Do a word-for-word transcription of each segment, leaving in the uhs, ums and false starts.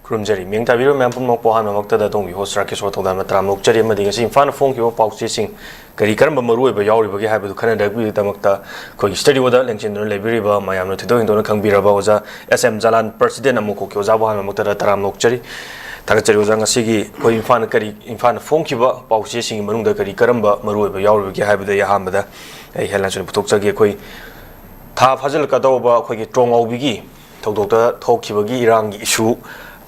ꯈꯨꯔꯨꯝꯖꯔꯤ꯫ ꯃꯤꯡ ꯇꯥꯕꯤꯔꯤꯕ ꯃꯌꯥꯝ ꯄꯨꯝꯅꯃꯛꯄꯨ ꯑꯍꯥꯟꯕꯃꯛꯇꯗ ꯑꯗꯣꯝꯒꯤ host ꯔꯥꯀꯦꯁ ꯊꯧꯗꯥꯝꯅ ꯇꯔꯥꯝꯅ ꯑꯣꯛꯆꯔꯤ꯫ ꯑꯃꯗꯤ ꯉꯁꯤ ꯏꯝꯐꯥꯜꯅ ꯐꯣꯡꯈꯤꯕ ꯄꯥꯎꯆꯦꯁꯤꯡ ꯀꯔꯤ ꯀꯔꯝꯕ ꯃꯔꯨꯑꯣꯏꯕ ꯌꯥꯎꯔꯤꯕꯒꯦ ꯍꯥꯏꯕꯗꯨ ꯈꯟꯅꯅꯕꯒꯤꯗꯃꯛꯇ ꯑꯩꯈꯣꯏꯒꯤ ꯁ꯭ꯇꯨꯗꯤꯑꯣꯗ ꯂꯦꯡꯁꯤꯟꯗꯨꯅ ꯂꯩꯕꯤꯔꯤꯕ ꯃꯌꯥꯝꯅ ꯊꯣꯏꯗꯣꯛ ꯍꯦꯟꯗꯣꯛꯅ ꯈꯪꯕꯤꯔꯕ ꯑꯣꯖꯥ ꯑꯦꯁ ꯑꯦꯝ ꯖꯂꯥꯟ, president ꯑꯃꯨꯛ ꯀꯣꯛꯀꯤ ꯑꯣꯖꯥꯕꯨ ꯑꯍꯥꯟꯕꯃꯛꯇꯗ ꯇꯔꯥꯝꯅ ꯑꯣꯛꯆꯔꯤ꯫ ꯊꯥꯒꯠꯆꯔꯤ ꯑꯣꯖꯥ꯫ ꯉꯁꯤꯒꯤ ꯑꯩꯈꯣꯏ ꯏꯝꯐꯥꯜꯅ ꯀꯔꯤ, ꯏꯝꯐꯥꯜꯅ ꯐꯣꯡꯈꯤꯕ ꯄꯥꯎꯆꯦꯁꯤꯡꯒꯤ ꯃꯅꯨꯡꯗ ꯀꯔꯤ ꯀꯔꯝꯕ ꯃꯔꯨꯑꯣꯏꯕ ꯌꯥꯎꯔꯤꯕꯒꯦ ꯍꯥꯏꯕꯗ ꯑꯩ ꯑꯍꯥꯟꯕꯗ ꯑꯩ headlines ꯑꯣꯏꯅ ꯄꯨꯊꯣꯛꯆꯒꯦ꯫ ꯑꯩꯈꯣꯏ ꯊꯥ ꯐꯥꯖꯤꯜꯂꯛꯀꯗꯧꯕ ꯑꯩꯈꯣꯏꯒꯤ ꯇ꯭ꯔꯣꯡꯂꯥꯎꯕꯤꯒꯤ ꯊꯧꯗꯣꯛꯇ ꯊꯣꯛꯈꯤꯕꯒꯤ ꯏꯔꯥꯡꯒꯤ issue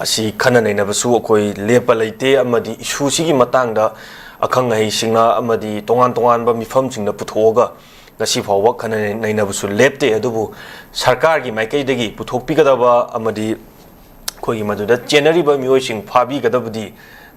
ꯑꯁꯤ ꯈꯟꯅ ꯅꯩꯅꯕꯁꯨ ꯑꯩꯈꯣꯏ ꯂꯦꯞꯄ ꯂꯩꯇꯦ, ꯑꯃꯗꯤ issue ꯁꯤꯒꯤ ꯃꯇꯥꯡꯗ ꯑꯈꯪ ꯑꯍꯩꯁꯤꯡꯅ ꯑꯃꯗꯤ ꯇꯣꯉꯥꯟ ꯇꯣꯉꯥꯟꯕ ꯃꯤꯐꯝꯁꯤꯡꯗ ꯄꯨꯊꯣꯛꯑꯒ ꯉꯁꯤ ꯐꯥꯎꯕ ꯈꯟꯅ ꯅꯩꯅꯕꯁꯨ ꯂꯦꯞꯇꯦ꯫ ꯑꯗꯨꯕꯨ ꯁꯔꯀꯥꯔꯒꯤ ꯃꯥꯏꯀꯩꯗꯒꯤ ꯄꯨꯊꯣꯛꯄꯤꯒꯗꯕ ꯑꯃꯗꯤ ꯑꯩꯈꯣꯏꯒꯤ ꯃꯗꯨꯗ ꯆꯦꯟꯅꯔꯤꯕ ꯃꯤꯑꯣꯏꯁꯤꯡ ꯐꯥꯕꯤꯒꯗꯕꯗꯤ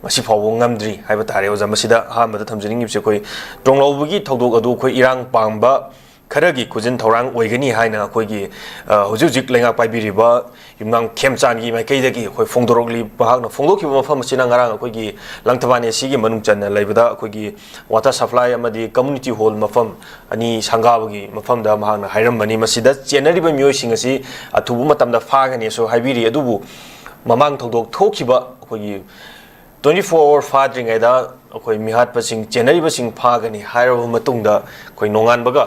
ꯉꯁꯤ ꯐꯥꯎꯕ ꯉꯝꯗ꯭ꯔꯤ ꯍꯥꯏꯕ ꯇꯥꯔꯦ꯫ ꯑꯣꯖꯥ, ꯃꯁꯤꯗ ꯑꯍꯥꯟꯕꯗ ꯊꯝꯖꯅꯤꯡꯉꯤꯕꯁꯦ, ꯑꯩꯈꯣꯏ ꯇ꯭ꯔꯣꯡꯂꯥꯎꯕꯤꯒꯤ ꯊꯧꯗꯣꯛ ꯑꯗꯨ ꯑꯩꯈꯣꯏ ꯏꯔꯥꯡ ꯄꯥꯝꯕ ꯈꯔꯒꯤ ꯈꯨꯖꯤꯟ ꯊꯧꯔꯥꯡ ꯑꯣꯏꯒꯅꯤ ꯍꯥꯏꯅ ꯑꯩꯈꯣꯏꯒꯤ, ꯑ, ꯍꯧꯖꯤꯛ ꯍꯧꯖꯤꯛ ꯂꯩꯉꯥꯛ ꯄꯥꯏꯕꯤꯔꯤꯕ ꯌꯨꯝꯅꯥꯝ ꯈꯦꯝꯆꯥꯟꯒꯤ ꯃꯥꯏꯀꯩꯗꯒꯤ ꯑꯩꯈꯣꯏ ꯐꯣꯡꯗꯣꯔꯛꯂꯤ꯫ ꯃꯍꯥꯛꯅ ꯐꯣꯡꯗꯣꯛꯈꯤꯕ ꯃꯐꯝ ꯑꯁꯤꯅ ꯉꯔꯥꯡ ꯑꯩꯈꯣꯏꯒꯤ ꯂꯪꯊꯕꯥꯜ ꯑꯦ ꯁꯤꯒꯤ ꯃꯅꯨꯡ ꯆꯟꯅ ꯂꯩꯕꯗ ꯑꯩꯈꯣꯏꯒꯤ water supply ꯑꯃꯗꯤ community hall ꯃꯐꯝ ꯑꯅꯤ ꯁꯪꯒꯥꯕꯒꯤ ꯃꯐꯝꯗ ꯃꯍꯥꯛꯅ ꯍꯥꯏꯔꯝꯕꯅꯤ꯫ ꯃꯁꯤꯗ ꯆꯦꯟꯅꯔꯤꯕ ꯃꯤꯑꯣꯏꯁꯤꯡ ꯑꯁꯤ ꯑꯊꯨꯕ ꯃꯇꯝꯗ ꯐꯥꯒꯅꯤꯁꯨ ꯍꯥꯏꯕꯤꯔꯤ꯫ ꯑꯗꯨꯕꯨ ꯃꯃꯥꯡ ꯊꯧꯗꯣꯛ ꯊꯣꯛꯈꯤꯕ ꯑꯩꯈꯣꯏꯒꯤ twenty four hour ꯐꯥꯗ꯭ꯔꯤꯉꯩꯗ ꯑꯩꯈꯣꯏ ꯃꯤꯍꯥꯠꯄꯁꯤꯡ, ꯆꯦꯟꯅꯔꯤꯕꯁꯤꯡ ꯐꯥꯒꯅꯤ ꯍꯥꯏꯔꯕ ꯃꯇꯨꯡꯗ ꯑꯩꯈꯣꯏ ꯅꯣꯡꯉꯥꯟꯕꯒ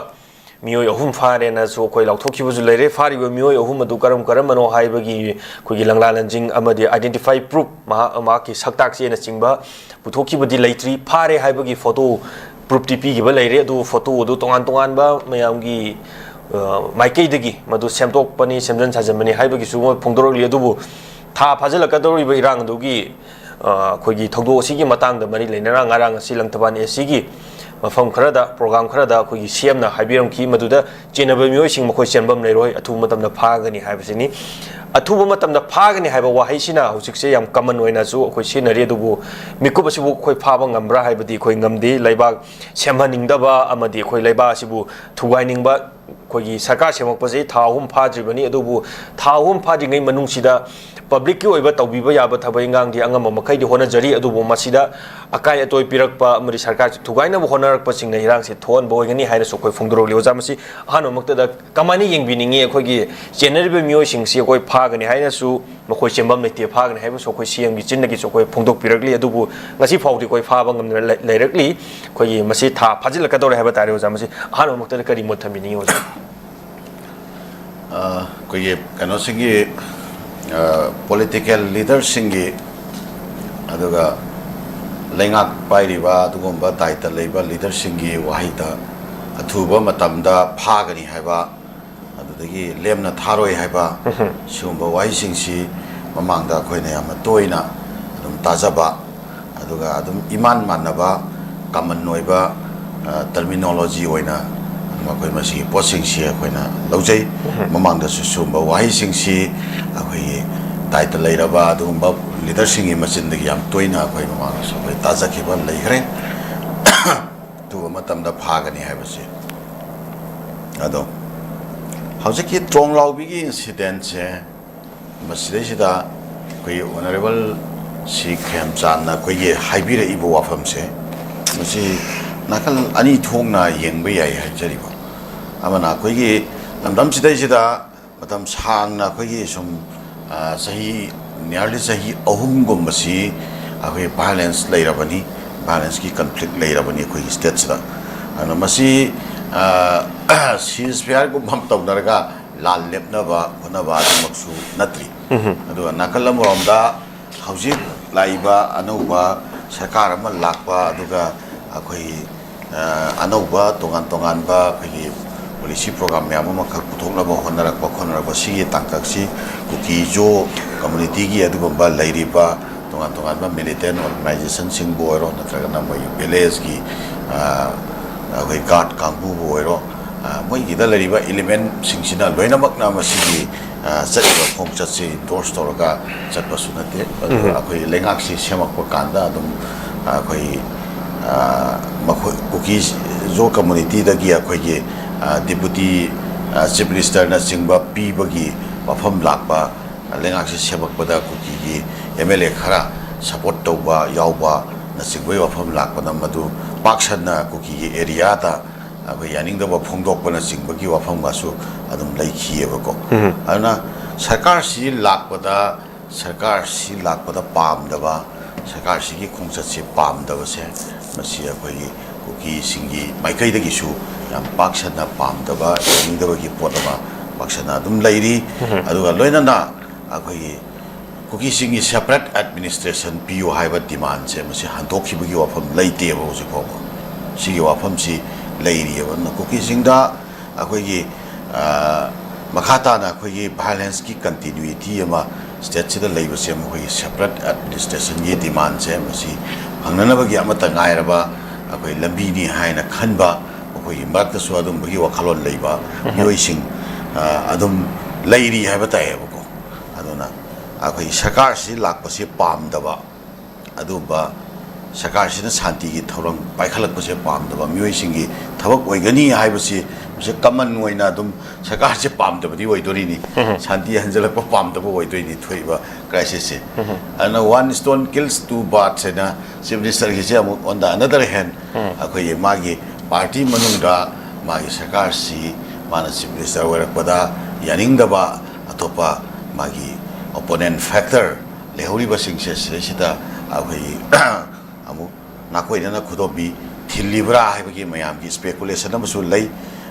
ꯃꯤꯑꯣꯏ ꯑꯍꯨꯝ ꯐꯥꯔꯦꯅꯁꯨ ꯑꯩꯈꯣꯏ ꯂꯥꯎꯊꯣꯛꯈꯤꯕꯁꯨ ꯂꯩꯔꯦ꯫ ꯐꯥꯔꯤꯕ ꯃꯤꯑꯣꯏ ꯑꯍꯨꯝ ꯑꯗꯨ ꯀꯔꯝ ꯀꯔꯝꯕꯅꯣ ꯍꯥꯏꯕꯒꯤ ꯑꯩꯈꯣꯏꯒꯤ ꯂꯪꯂꯥ ꯂꯟꯖꯤꯡ ꯑꯃꯗꯤ identify proof, ꯃꯍꯥꯛ, ꯃꯍꯥꯛꯀꯤ ꯁꯛꯇꯥꯛ ꯆꯦꯅꯆꯤꯡꯕ ꯄꯨꯊꯣꯛꯈꯤꯕꯗꯤ ꯂꯩꯇ꯭ꯔꯤ꯫ ꯐꯥꯔꯦ ꯍꯥꯏꯕꯒꯤ photo proof ꯇꯤ ꯄꯤꯈꯤꯕ ꯂꯩꯔꯦ, ꯑꯗꯨꯕꯨ photo ꯑꯗꯨ ꯇꯣꯉꯥꯟ ꯇꯣꯉꯥꯟꯕ ꯃꯌꯥꯝꯒꯤ, ꯑ, ꯃꯥꯏꯀꯩꯗꯒꯤ ꯃꯗꯨ ꯁꯦꯝꯗꯣꯛꯄꯅꯤ, ꯁꯦꯝꯖꯤꯟ ꯁꯥꯖꯤꯟꯕꯅꯤ ꯍꯥꯏꯕꯒꯤꯁꯨ ꯃꯣꯏ ꯐꯣꯡꯗꯣꯔꯛꯂꯤ꯫ ꯑꯗꯨꯕꯨ ꯊꯥ ꯐꯥꯖꯤꯜꯂꯛꯀꯗꯧꯔꯤꯕ ꯏꯔꯥꯡ ꯑꯗꯨꯒꯤ, ꯑ, ꯑꯩꯈꯣꯏꯒꯤ ꯊꯧꯗꯣꯛ ꯑꯁꯤꯒꯤ ꯃꯇꯥꯡꯗ ꯃꯔꯤ ꯂꯩꯅꯅ ꯉꯔꯥꯡ ꯑꯁꯤ ꯂꯪꯊꯕꯥꯜ ꯑꯦ ꯁꯤꯒꯤ ꯃꯐꯝ ꯈꯔꯗ, program ꯈꯔꯗ ꯑꯩꯈꯣꯏꯒꯤ ꯁꯤ ꯑꯦꯝꯅ ꯍꯥꯏꯕꯤꯔꯝꯈꯤ, ꯃꯗꯨꯗ ꯆꯦꯟꯅꯕ ꯃꯤꯑꯣꯏꯁꯤꯡ ꯃꯈꯣꯏ ꯆꯦꯟꯐꯝ ꯂꯩꯔꯣꯏ, ꯑꯊꯨꯕ ꯃꯇꯝꯗ ꯐꯥꯒꯅꯤ ꯍꯥꯏꯕꯁꯤꯅꯤ꯫ ꯑꯊꯨꯕ ꯃꯇꯝꯗ ꯐꯥꯒꯅꯤ ꯍꯥꯏꯕ ꯋꯥꯍꯩꯁꯤꯅ ꯍꯧꯖꯤꯛꯁꯦ ꯌꯥꯝ common ꯑꯣꯏꯅꯁꯨ ꯑꯩꯈꯣꯏ ꯁꯤꯖꯤꯟꯅꯔꯤ꯫ ꯑꯗꯨꯕꯨ ꯃꯤꯀꯨꯞ ꯑꯁꯤꯕꯨ ꯑꯩꯈꯣꯏ ꯐꯥꯕ ꯉꯝꯕ꯭ꯔꯥ ꯍꯥꯏꯕꯗꯤ ꯑꯩꯈꯣꯏ ꯉꯝꯗꯦ꯫ ꯂꯩꯕꯥꯛ ꯁꯦꯝꯍꯟꯅꯤꯡꯗꯕ ꯑꯃꯗꯤ ꯑꯩꯈꯣꯏ ꯂꯩꯕꯥꯛ ꯑꯁꯤꯕꯨ ꯊꯨꯒꯥꯏꯅꯤꯡꯕ, ꯑꯩꯈꯣꯏꯒꯤ ꯁꯔꯀꯥꯔ ꯁꯦꯝꯃꯛꯄꯁꯦ ꯊꯥ ꯑꯍꯨꯝ ꯐꯥꯗ꯭ꯔꯤꯕꯅꯤ, ꯑꯗꯨꯕꯨ ꯊꯥ ꯑꯍꯨꯝ ꯐꯥꯗ꯭ꯔꯤꯉꯩ ꯃꯅꯨꯡꯁꯤꯗ ꯄꯕ꯭ꯂꯤꯛꯀꯤ ꯑꯣꯏꯕ ꯇꯧꯕꯤꯕ ꯌꯥꯕ ꯊꯕꯛ ꯏꯟꯈꯥꯡꯗꯤ ꯑꯉꯝꯕ ꯃꯈꯩꯗꯤ ꯍꯣꯠꯅꯖꯔꯤ, ꯑꯗꯨꯕꯨ ꯃꯁꯤꯗ ꯑꯀꯥꯏ ꯑꯇꯣꯏ ꯄꯤꯔꯛꯄ ꯑꯃꯗꯤ ꯁꯔꯀꯥꯔꯁꯤ ꯊꯨꯒꯥꯏꯅꯕ ꯍꯣꯠꯅꯔꯛꯄꯁꯤꯡꯅ ꯏꯔꯥꯡꯁꯤ ꯊꯣꯛꯍꯟꯕ ꯑꯣꯏꯒꯅꯤ ꯍꯥꯏꯅꯁꯨ ꯑꯩꯈꯣꯏ ꯐꯣꯡꯗꯣꯔꯛꯂꯤ꯫ ꯑꯣꯖꯥ, ꯃꯁꯤ ꯑꯍꯥꯟꯕꯃꯛꯇꯗ ꯀꯃꯥꯏꯅ ꯌꯦꯡꯕꯤꯅꯤꯡꯉꯤ? ꯑꯩꯈꯣꯏꯒꯤ ꯆꯦꯟꯅꯔꯤꯕ ꯃꯤꯑꯣꯏꯁꯤꯡꯁꯤ ꯑꯩꯈꯣꯏ ꯐꯥꯒꯅꯤ ꯍꯥꯏꯅꯁꯨ, ꯃꯈꯣꯏ ꯆꯦꯟꯐꯝ ꯂꯩꯇꯦ, ꯐꯥꯒꯅꯤ ꯍꯥꯏꯕꯁꯨ ꯑꯩꯈꯣꯏ ꯁꯤ ꯑꯦꯝꯒꯤ ꯆꯤꯟꯗꯒꯤꯁꯨ ꯑꯩꯈꯣꯏ ꯐꯣꯡꯗꯣꯛꯄꯤꯔꯛꯂꯤ꯫ ꯑꯗꯨꯕꯨ ꯉꯁꯤ ꯐꯥꯎꯗꯤ ꯑꯩꯈꯣꯏ ꯐꯥꯕ ꯉꯝꯗꯅ ꯂꯩ-, ꯂꯩꯔꯛꯂꯤ꯫ ꯑꯩꯈꯣꯏꯒꯤ ꯃꯁꯤ ꯊꯥ ꯐꯥꯖꯤꯜꯂꯛꯀꯗꯧꯔꯦ ꯍꯥꯏꯕ ꯇꯥꯔꯦ꯫ ꯑꯣꯖꯥ, ꯃꯁꯤ ꯑꯍꯥꯟꯕꯃꯛꯇꯗ ꯀꯔꯤ ꯃꯣꯠ ꯊꯝꯕꯤꯅꯤꯡꯉꯤ, ꯑꯣꯖꯥ? ꯑ, ꯑꯩꯈꯣꯏꯒꯤ ꯀꯩꯅꯣꯁꯤꯡꯒꯤ, ꯑ, ꯄꯣꯂꯤꯇꯤꯀꯦꯜ ꯂꯤꯗꯔꯁꯤꯡꯒꯤ, ꯑꯗꯨꯒ ꯂꯩꯉꯥꯛ ꯄꯥꯏꯔꯤꯕ ꯑꯗꯨꯒꯨꯝꯕ ꯗꯥꯏꯇ ꯂꯩꯕ ꯂꯤꯗꯔꯁꯤꯡꯒꯤ ꯋꯥꯍꯩꯗ ꯑꯊꯨꯕ ꯃꯇꯝꯗ ꯐꯥꯒꯅꯤ ꯍꯥꯏꯕ, ꯑꯗꯨꯗꯒꯤ ꯂꯦꯝꯅ ꯊꯥꯔꯣꯏ ꯍꯥꯏꯕ, ꯁꯤꯒꯨꯝꯕ ꯋꯥꯍꯩꯁꯤꯡꯁꯤ ꯃꯃꯥꯡꯗ ꯑꯩꯈꯣꯏꯅ ꯌꯥꯝꯅ ꯇꯣꯏꯅ ꯑꯗꯨꯝ ꯇꯥꯖꯕ, ꯑꯗꯨꯒ ꯑꯗꯨꯝ ꯏꯃꯥꯟ ꯃꯥꯟꯅꯕ, ꯀꯃꯟ ꯑꯣꯏꯕ, ꯑ, ꯇꯔꯃꯤꯅꯣꯂꯣꯖꯤ ꯑꯣꯏꯅ ꯑꯗꯨꯝ ꯑꯩꯈꯣꯏ ꯃꯁꯤꯒꯤ ꯄꯣꯠꯁꯤꯡꯁꯤ ꯑꯩꯈꯣꯏꯅ ꯂꯧꯖꯩ꯫ ꯃꯃꯥꯡꯗꯁꯨ ꯁꯤꯒꯨꯝꯕ ꯋꯥꯍꯩꯁꯤꯡꯁꯤ ꯑꯩꯈꯣꯏꯒꯤ ꯗꯥꯏꯇ ꯂꯩꯔꯕ ꯑꯗꯨꯒꯨꯝꯕ ꯂꯤꯗꯔꯁꯤꯡꯒꯤ ꯃꯆꯤꯟꯗꯒꯤ ꯌꯥꯝ ꯇꯣꯏꯅ ꯑꯩꯈꯣꯏ ꯃꯃꯥꯡꯗꯁꯨ ꯑꯩꯈꯣꯏ ꯇꯥꯖꯈꯤꯕ ꯂꯩꯈ꯭ꯔꯦ꯫ ꯑꯊꯨꯕ ꯃꯇꯝꯗ ꯐꯥꯒꯅꯤ ꯍꯥꯏꯕꯁꯤ꯫ ꯑꯗꯣ ꯍꯧꯖꯤꯛꯀꯤ ꯇ꯭ꯔꯣꯡ ꯂꯥꯎꯕꯤꯒꯤ ꯏꯟꯁꯤꯗꯦꯟꯁꯦ, ꯃꯁꯤꯗꯩꯁꯤꯗ ꯑꯩꯈꯣꯏꯒꯤ ꯑꯣꯅꯔꯦꯕꯜ ꯁꯤ ꯈꯦꯝꯆꯥꯟꯅ ꯑꯩꯈꯣꯏꯒꯤ ꯍꯥꯏꯕꯤꯔꯛꯏꯕ ꯋꯥꯐꯝꯁꯦ, ꯃꯁꯤ ꯅꯥꯀꯜ ꯑꯅꯤ ꯊꯣꯛꯅ ꯌꯦꯡꯕ ꯌꯥꯏ ꯍꯥꯏꯖꯔꯤꯕ꯫ ꯑꯃꯅ ꯑꯩꯈꯣꯏꯒꯤ ꯂꯝꯗꯝꯁꯤꯗꯩꯁꯤꯗ ꯃꯇꯝ ꯁꯥꯡꯅ ꯑꯩꯈꯣꯏꯒꯤ ꯁꯨꯝ, ꯑ, ꯆꯍꯤ, nearly ꯆꯍꯤ ꯑꯍꯨꯝꯒꯨꯝꯕꯁꯤ ꯑꯩꯈꯣꯏ ꯚꯥꯏꯑꯣꯂꯦꯟꯁ ꯂꯩꯔꯕꯅꯤ, ꯚꯥꯏꯑꯣꯂꯦꯟꯁꯀꯤ ꯀꯟꯐ꯭ꯂꯤꯛ ꯂꯩꯔꯕꯅꯤ ꯑꯩꯈꯣꯏꯒꯤ ꯁ꯭ꯇꯦꯠꯁꯤꯗ꯫ ꯑꯗꯨꯅ ꯃꯁꯤ, ꯑ, ꯁꯤꯖ ꯐꯌꯥꯔꯒꯨꯝꯕ ꯑꯃ ꯇꯧꯅꯔꯒ ꯂꯥꯟ ꯂꯦꯞꯅꯕ ꯍꯣꯠꯅꯕ ꯑꯗꯨꯃꯛꯁꯨ ꯅꯠꯇ꯭ꯔꯤ꯫ ꯑꯗꯨꯒ ꯅꯥꯀꯜ ꯑꯃꯔꯣꯝꯗ ꯍꯧꯖꯤꯛ ꯂꯥꯛꯏꯕ ꯑꯅꯧꯕ ꯁꯔꯀꯥꯔ ꯑꯃ ꯂꯥꯛꯄ, ꯑꯗꯨꯒ ꯑꯩꯈꯣꯏ, ꯑ, ꯑꯅꯧꯕ ꯇꯣꯉꯥꯟ ꯇꯣꯉꯥꯟꯕ ꯑꯩꯈꯣꯏꯒꯤ ꯄꯣꯂꯤꯁꯤ ꯄ꯭ꯔꯣꯒ꯭ꯔꯥꯝ ꯃꯌꯥꯝ ꯑꯃꯈꯛ ꯄꯨꯊꯣꯛꯅꯕ ꯍꯣꯠꯅꯔꯛꯄ, ꯈꯣꯠꯅꯔꯛꯄ, ꯁꯤꯒꯤ ꯇꯥꯡꯀꯛꯁꯤ ꯀꯨꯀꯤ ꯖꯣ ꯀꯝꯃꯨꯅꯤꯇꯤꯒꯤ ꯑꯗꯨꯒꯨꯝꯕ ꯂꯩꯔꯤꯕ ꯇꯣꯉꯥꯟ ꯇꯣꯉꯥꯟꯕ ꯃꯤꯂꯤꯇꯦꯟ ꯑꯣꯔꯒꯅꯥꯏꯖꯦꯁꯟꯁꯤꯡꯕꯨ ꯑꯣꯏꯔꯣ, ꯅꯠꯇ꯭ꯔꯒꯅ ꯃꯣꯏꯒꯤ ꯚꯤꯂꯦꯖꯀꯤ, ꯑ, ꯑꯩꯈꯣꯏ ꯒꯥꯔꯗ ꯀꯥꯡꯕꯨꯕꯨ ꯑꯣꯏꯔꯣ, ꯑ, ꯃꯣꯏꯒꯤꯗ ꯂꯩꯔꯤꯕ ꯏꯂꯤꯃꯦꯟꯁꯤꯡꯁꯤꯅ ꯂꯣꯏꯅꯃꯛꯅ ꯃꯁꯤꯒꯤ, ꯑ, ꯆꯠꯂꯤꯕ ꯈꯣꯡꯆꯠꯁꯤ ꯏꯟꯗꯣꯔꯁ ꯇꯧꯔꯒ ꯆꯠꯄꯁꯨ ꯅꯠꯇꯦ꯫ ꯑꯗꯨꯒ ꯑꯩꯈꯣꯏ ꯂꯩꯉꯥꯛꯁꯤ ꯁꯦꯝꯃꯛꯄ ꯀꯥꯟꯗ ꯑꯗꯨꯝ, ꯑ, ꯑꯩꯈꯣꯏ, ꯑ, ꯃꯈꯣꯏ ꯀꯨꯀꯤ ꯖꯣ ꯀꯝꯃꯨꯅꯤꯇꯤꯗꯒꯤ ꯑꯩꯈꯣꯏꯒꯤ, ꯑ, ꯗꯤꯄꯨꯇꯤ, ꯑ, ꯆꯤꯐ ꯃꯤꯅꯤꯁꯇꯔꯅꯆꯤꯡꯕ ꯄꯤꯕꯒꯤ ꯋꯥꯐꯝ ꯂꯥꯛꯄ, ꯂꯩꯉꯥꯛꯁꯤ ꯁꯦꯝꯃꯛꯄꯗ ꯀꯨꯀꯤꯒꯤ ꯑꯦꯝ ꯑꯦꯜ ꯑꯦ ꯈꯔ ꯁꯄꯣꯔꯠ ꯇꯧꯕ ꯌꯥꯎꯕꯅꯆꯤꯡꯕꯒꯤ ꯋꯥꯐꯝ ꯂꯥꯛꯄꯅ ꯃꯗꯨ ꯄꯥꯛ ꯁꯟꯅ ꯀꯨꯀꯤꯒꯤ ꯑꯦꯔꯤꯌꯥꯗ ꯑꯩꯈꯣꯏ ꯌꯥꯅꯤꯡꯗꯕ ꯐꯣꯡꯗꯣꯛꯄꯅꯆꯤꯡꯕꯒꯤ ꯋꯥꯐꯝꯒꯁꯨ ꯑꯗꯨꯝ ꯂꯩꯈꯤꯑꯕꯀꯣ꯫ ꯑꯗꯨꯅ ꯁꯔꯀꯥꯔꯁꯤ ꯂꯥꯛꯄꯗ, ꯁꯔꯀꯥꯔꯁꯤ ꯂꯥꯛꯄꯗ ꯄꯥꯝꯗꯕ, ꯁꯔꯀꯥꯔꯁꯤꯒꯤ ꯈꯣꯡꯆꯠꯁꯤ ꯄꯥꯝꯗꯕꯁꯦ, ꯃꯁꯤ ꯑꯩꯈꯣꯏꯒꯤ ꯀꯨꯀꯤꯁꯤꯡꯒꯤ ꯃꯥꯏꯀꯩꯗꯒꯤꯁꯨ ꯌꯥꯝ ꯄꯥꯛ ꯁꯟꯅ ꯄꯥꯝꯗꯕ, ꯌꯥꯅꯤꯡꯗꯕꯒꯤ ꯄꯣꯠ ꯑꯃ ꯄꯥꯛ ꯁꯟꯅ ꯑꯗꯨꯝ ꯂꯩꯔꯤ꯫ ꯑꯗꯨꯒ ꯂꯣꯏꯅꯅ ꯑꯩꯈꯣꯏꯒꯤ ꯀꯨꯀꯤꯁꯤꯡꯒꯤ ꯁꯦꯄꯔꯦꯠ ꯑꯦꯗꯃꯤꯅꯤꯁꯇ꯭ꯔꯦꯁꯟ ꯄꯤꯌꯨ ꯍꯥꯏꯕ ꯗꯤꯃꯥꯟꯁꯦ ꯃꯁꯤ ꯍꯟꯗꯣꯛꯈꯤꯕꯒꯤ ꯋꯥꯐꯝ ꯂꯩꯇꯦꯕ ꯍꯧꯖꯤꯛ ꯐꯥꯎꯕ꯫ ꯁꯤꯒꯤ ꯋꯥꯐꯝꯁꯤ ꯂꯩꯔꯤꯑꯕ꯫ ꯑꯗꯨꯅ ꯀꯨꯀꯤꯁꯤꯡꯗ ꯑꯩꯈꯣꯏꯒꯤ, ꯑ, ꯃꯈꯥ ꯇꯥꯅ ꯑꯩꯈꯣꯏꯒꯤ ꯚꯥꯏꯑꯣꯂꯦꯟꯁꯀꯤ ꯀꯟꯇꯤꯅ꯭ꯌꯨꯏꯇꯤ ꯑꯃ ꯁ꯭ꯇꯦꯠꯁꯤꯗ ꯂꯩꯕꯁꯦ ꯃꯈꯣꯏꯒꯤ ꯁꯦꯄꯔꯦꯠ ꯑꯦꯗꯃꯤꯅꯤꯁꯇ꯭ꯔꯦꯁꯟꯒꯤ ꯗꯤꯃꯥꯟꯁꯦ ꯃꯁꯤ ꯐꯪꯅꯅꯕꯒꯤ ꯑꯃꯠꯇ ꯉꯥꯏꯔꯕ ꯑꯩꯈꯣꯏ ꯂꯝꯕꯤꯅꯤ ꯍꯥꯏꯅ ꯈꯟꯕ, ꯃꯈꯣꯏꯒꯤ ꯃꯔꯛꯇꯁꯨ ꯑꯗꯨꯝꯕꯒꯤ ꯋꯥꯈꯜꯂꯣꯟ ꯂꯩꯕ ꯃꯤꯑꯣꯏꯁꯤꯡ, ꯑ, ꯑꯗꯨꯝ ꯂꯩꯔꯤ ꯍꯥꯏꯕ ꯇꯥꯏꯌꯦꯕꯀꯣ꯫ ꯑꯗꯨꯅ ꯑꯩꯈꯣꯏꯒꯤ ꯁꯔꯀꯥꯔꯁꯤ ꯂꯥꯛꯄꯁꯤ ꯄꯥꯝꯗꯕ, ꯑꯗꯨꯒꯨꯝꯕ ꯁꯔꯀꯥꯔꯁꯤꯅ ꯁꯥꯟꯇꯤꯒꯤ ꯊꯧꯔꯝ ꯄꯥꯏꯈꯠꯂꯛꯄꯁꯦ ꯄꯥꯝꯗꯕ ꯃꯤꯑꯣꯏꯁꯤꯡꯒꯤ ꯊꯕꯛ ꯑꯣꯏꯒꯅꯤ ꯍꯥꯏꯕꯁꯤ ꯃꯁꯤ ꯀꯃꯟ ꯑꯣꯏꯅ ꯑꯗꯨꯝ ꯁꯔꯀꯥꯔꯁꯦ ꯄꯥꯝꯗꯕꯗꯤ ꯑꯣꯏꯗꯣꯔꯤꯅꯤ꯫ ꯁꯥꯟꯇꯤ ꯍꯟꯖꯤꯜꯂꯛꯄ ꯄꯥꯝꯗꯕ ꯑꯣꯏꯗꯣꯏꯅꯤ ꯊꯣꯛꯏꯕ ꯀ꯭ꯔꯥꯏꯁꯤꯁꯁꯦ꯫ ꯑꯗꯨꯅ "One stone kills two birds" ꯍꯥꯏꯅ ꯆꯤꯐ ꯃꯤꯅꯤꯁꯇꯔꯒꯤꯁꯦ ꯑꯃꯨꯛ on the another hand ꯑꯩꯈꯣꯏꯒꯤ ꯃꯥꯒꯤ ꯄꯥꯔꯇꯤ ꯃꯅꯨꯡꯗ ꯃꯥꯒꯤ ꯁꯔꯀꯥꯔꯁꯤ ꯃꯥꯅ ꯆꯤꯐ ꯃꯤꯅꯤꯁꯇꯔ ꯑꯣꯏꯔꯛꯄꯗ ꯌꯥꯅꯤꯡꯗꯕ ꯑꯇꯣꯞꯄ ꯃꯥꯒꯤ ꯑꯣꯄꯣꯅꯦꯟ ꯐꯦꯛꯇꯔ ꯂꯩꯍꯧꯔꯤꯕꯁꯤꯡꯁꯦ ꯁꯤꯗꯩꯁꯤꯗ ꯑꯩꯈꯣꯏꯒꯤ ꯑꯃꯨꯛ ꯅꯥꯀꯣꯏꯅꯅ ꯈꯨꯗꯣꯝꯕꯤ ꯊꯤꯜꯂꯤꯕ꯭ꯔꯥ ꯍꯥꯏꯕꯒꯤ ꯃꯌꯥꯝꯒꯤ ꯁ꯭ꯄꯦꯀꯨꯂꯦꯁꯟ ꯑꯃꯁꯨ ꯂꯩ꯫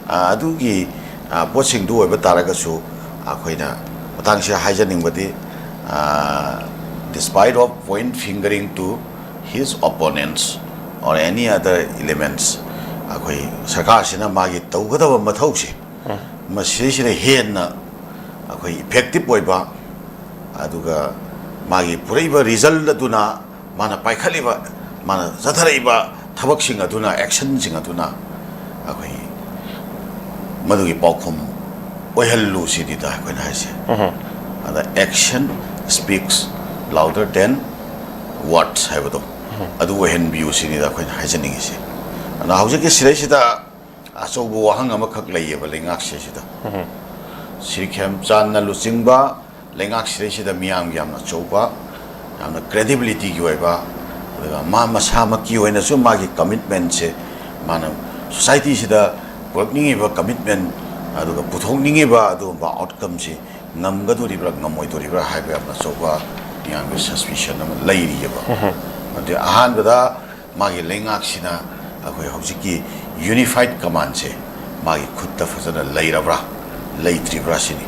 ꯑ, ꯑꯗꯨꯒꯤ, ꯑ, ꯄꯣꯠꯁꯤꯡꯗꯨ ꯑꯣꯏꯕ ꯇꯥꯔꯒꯁꯨ ꯑꯩꯈꯣꯏꯅ ꯃꯇꯥꯡꯁꯤꯗ ꯍꯥꯏꯖꯅꯤꯡꯕꯗꯤ, ꯑ, despite of point fingering to his opponents or any other elements, ꯑꯩꯈꯣꯏ ꯁꯔꯀꯥꯔꯁꯤꯅ ꯃꯥꯒꯤ ꯇꯧꯒꯗꯕ ꯃꯊꯧꯁꯦ ꯃꯁꯤꯗꯩꯁꯤꯗ ꯍꯦꯟꯅ ꯑꯩꯈꯣꯏ ꯏꯐꯦꯛꯇꯤꯞ ꯑꯣꯏꯕ, ꯑꯗꯨꯒ ꯃꯥꯒꯤ ꯄꯨꯔꯛꯏꯕ ꯔꯤꯖꯜꯠ ꯑꯗꯨꯅ, ꯃꯥꯅ ꯄꯥꯏꯈꯠꯂꯤꯕ, ꯃꯥꯅ ꯆꯠꯊꯔꯛꯏꯕ ꯊꯕꯛꯁꯤꯡ ꯑꯗꯨꯅ, ꯑꯦꯛꯁꯟꯁꯤꯡ ꯑꯗꯨꯅ ꯑꯩꯈꯣꯏ ꯃꯗꯨꯒꯤ ꯄꯥꯎꯈꯨꯝ ꯑꯣꯏꯍꯜꯂꯨ ꯁꯤꯅꯤꯗ ꯑꯩꯈꯣꯏꯅ ꯍꯥꯏꯁꯦ꯫ ꯑꯗ "Action speaks louder than words" ꯍꯥꯏꯕꯗꯣ ꯑꯗꯨ ꯑꯣꯏꯍꯟꯕꯤꯌꯨ ꯁꯤꯅꯤꯗ ꯑꯩꯈꯣꯏꯅ ꯍꯥꯏꯖꯅꯤꯡꯉꯤꯁꯦ꯫ ꯑꯗ ꯍꯧꯖꯤꯛꯀꯤ ꯁꯤꯗꯩꯁꯤꯗ ꯑꯆꯧꯕ ꯋꯥꯍꯪ ꯑꯃꯈꯛ ꯂꯩꯌꯦꯕ ꯂꯩꯉꯥꯛꯁꯦ ꯁꯤꯗ꯫ ꯁ꯭ꯔꯤ ꯈꯦꯝꯆꯥꯟꯅ ꯂꯨꯆꯤꯡꯕ ꯂꯩꯉꯥꯛꯁꯤꯗꯩꯁꯤꯗ ꯃꯤꯌꯥꯝꯒꯤ ꯌꯥꯝꯅ ꯑꯆꯧꯕ, ꯌꯥꯝꯅ ꯀ꯭ꯔꯦꯗꯤꯕꯤꯂꯤꯇꯤꯒꯤ ꯑꯣꯏꯕ, ꯑꯗꯨꯒ ꯃꯥ ꯃꯁꯥꯃꯛꯀꯤ ꯑꯣꯏꯅꯁꯨ ꯃꯥꯒꯤ ꯀꯃꯤꯠꯃꯦꯟꯁꯦ, ꯃꯥꯅ ꯁꯣꯁꯥꯏꯇꯤꯁꯤꯗ ꯄꯨꯔꯛꯅꯤꯡꯉꯤꯕ ꯀꯃꯤꯠꯃꯦꯟ, ꯑꯗꯨꯒ ꯄꯨꯊꯣꯛꯅꯤꯡꯉꯤꯕ ꯑꯗꯨꯒꯨꯝꯕ ꯑꯥꯎꯠꯀꯝꯁꯤ ꯉꯝꯒꯗꯣꯔꯤꯕ꯭ꯔꯥ ꯉꯝꯃꯣꯏꯗꯣꯔꯤꯕ꯭ꯔꯥ ꯍꯥꯏꯕ ꯌꯥꯝꯅ ꯑꯆꯧꯕ ꯃꯤꯌꯥꯝꯒꯤ ꯁꯁꯄꯤꯁꯟ ꯑꯃ ꯂꯩꯔꯤꯑꯕ꯫ ꯑꯗꯨ ꯑꯍꯥꯟꯕꯗ ꯃꯥꯒꯤ ꯂꯩꯉꯥꯛꯁꯤꯅ ꯑꯩꯈꯣꯏ ꯍꯧꯖꯤꯛꯀꯤ ꯌꯨꯅꯤꯐꯥꯏꯠ ꯀꯃꯥꯟꯁꯦ ꯃꯥꯒꯤ ꯈꯨꯠꯇ ꯐꯖꯅ ꯂꯩꯔꯕ꯭ꯔꯥ ꯂꯩꯇ꯭ꯔꯤꯕ꯭ꯔꯥ ꯁꯤꯅꯤ꯫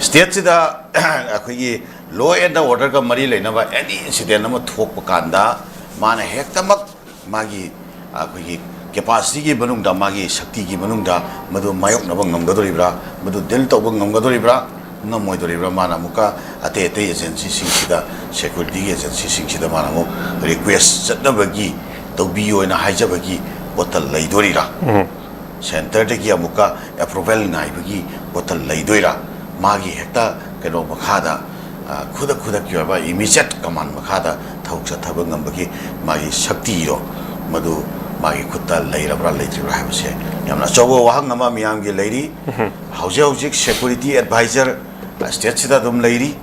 ꯁ꯭ꯇꯦꯠꯁꯤꯗ ꯑꯩꯈꯣꯏꯒꯤ law and orderꯒ ꯃꯔꯤ ꯂꯩꯅꯕ ꯑꯦꯅꯤ ꯏꯟꯁꯤꯗꯦꯟ ꯑꯃ ꯊꯣꯛꯄ ꯀꯥꯟꯗ ꯃꯥꯅ ꯍꯦꯛꯇꯃꯛ ꯃꯥꯒꯤ ꯑꯩꯈꯣꯏꯒꯤ ꯀꯦꯄꯥꯁꯤꯇꯤꯒꯤ ꯃꯅꯨꯡꯗ, ꯃꯥꯒꯤ ꯁꯛꯇꯤꯒꯤ ꯃꯅꯨꯡꯗ ꯃꯗꯨ ꯃꯥꯌꯣꯛꯅꯕ ꯉꯝꯒꯗꯣꯔꯤꯕ꯭ꯔꯥ, ꯃꯗꯨ ꯗꯤꯜ ꯇꯧꯕ ꯉꯝꯒꯗꯣꯔꯤꯕ꯭ꯔꯥ, ꯉꯝꯃꯣꯏꯗꯣꯔꯤꯕ꯭ꯔꯥ, ꯃꯥꯅ ꯑꯃꯨꯛꯀ ꯑꯇꯩ ꯑꯇꯩ ꯑꯦꯖꯦꯟꯁꯤꯁꯤꯡꯁꯤꯗ, ꯁꯦꯀ꯭ꯌꯨꯔꯤꯇꯤꯒꯤ ꯑꯦꯖꯦꯟꯁꯤꯁꯤꯡꯁꯤꯗ ꯃꯥꯅ ꯑꯃꯨꯛ ꯔꯤꯀ꯭ꯋꯦꯁ ꯆꯠꯅꯕꯒꯤ, ꯇꯧꯕꯤꯌꯣꯅ ꯍꯥꯏꯖꯕꯒꯤ ꯄꯣꯠꯇ ꯂꯩꯗꯣꯔꯤꯔꯥ? ꯁꯦꯟꯇꯔꯗꯒꯤ ꯑꯃꯨꯛꯀ ꯑꯦꯄ꯭ꯔꯨꯚꯦꯜ ꯉꯥꯏꯕꯒꯤ ꯄꯣꯠꯇ ꯂꯩꯗꯣꯏꯔꯥ? ꯃꯥꯒꯤ ꯍꯦꯛꯇ ꯀꯩꯅꯣ ꯃꯈꯥꯗ, ꯑ, ꯈꯨꯗꯛ ꯈꯨꯗꯛꯀꯤ ꯑꯣꯏꯕ ꯏꯃꯤꯖꯦꯠ ꯀꯃꯥꯟ ꯃꯈꯥꯗ ꯊꯕꯛ ꯆꯠꯊꯕ ꯉꯝꯕꯒꯤ ꯃꯥꯒꯤ ꯁꯛꯇꯤꯗꯣ, ꯃꯗꯨ ꯃꯥꯒꯤ ꯈꯨꯠꯇ ꯂꯩꯔꯕ꯭ꯔꯥ ꯂꯩꯇ꯭ꯔꯤꯕ꯭ꯔꯥ ꯍꯥꯏꯕꯁꯦ ꯌꯥꯝꯅ ꯑꯆꯧꯕ ꯋꯥꯍꯪ ꯑꯃ ꯃꯤꯌꯥꯝꯒꯤ ꯂꯩꯔꯤ꯫ ꯍꯧꯖꯤꯛ ꯍꯧꯖꯤꯛ ꯁꯦꯀ꯭ꯌꯨꯔꯤꯇꯤ ꯑꯦꯗꯚꯥꯏꯖꯔ ꯁ꯭ꯇꯦꯠꯁꯤꯗ ꯑꯗꯨꯝ ꯂꯩꯔꯤ,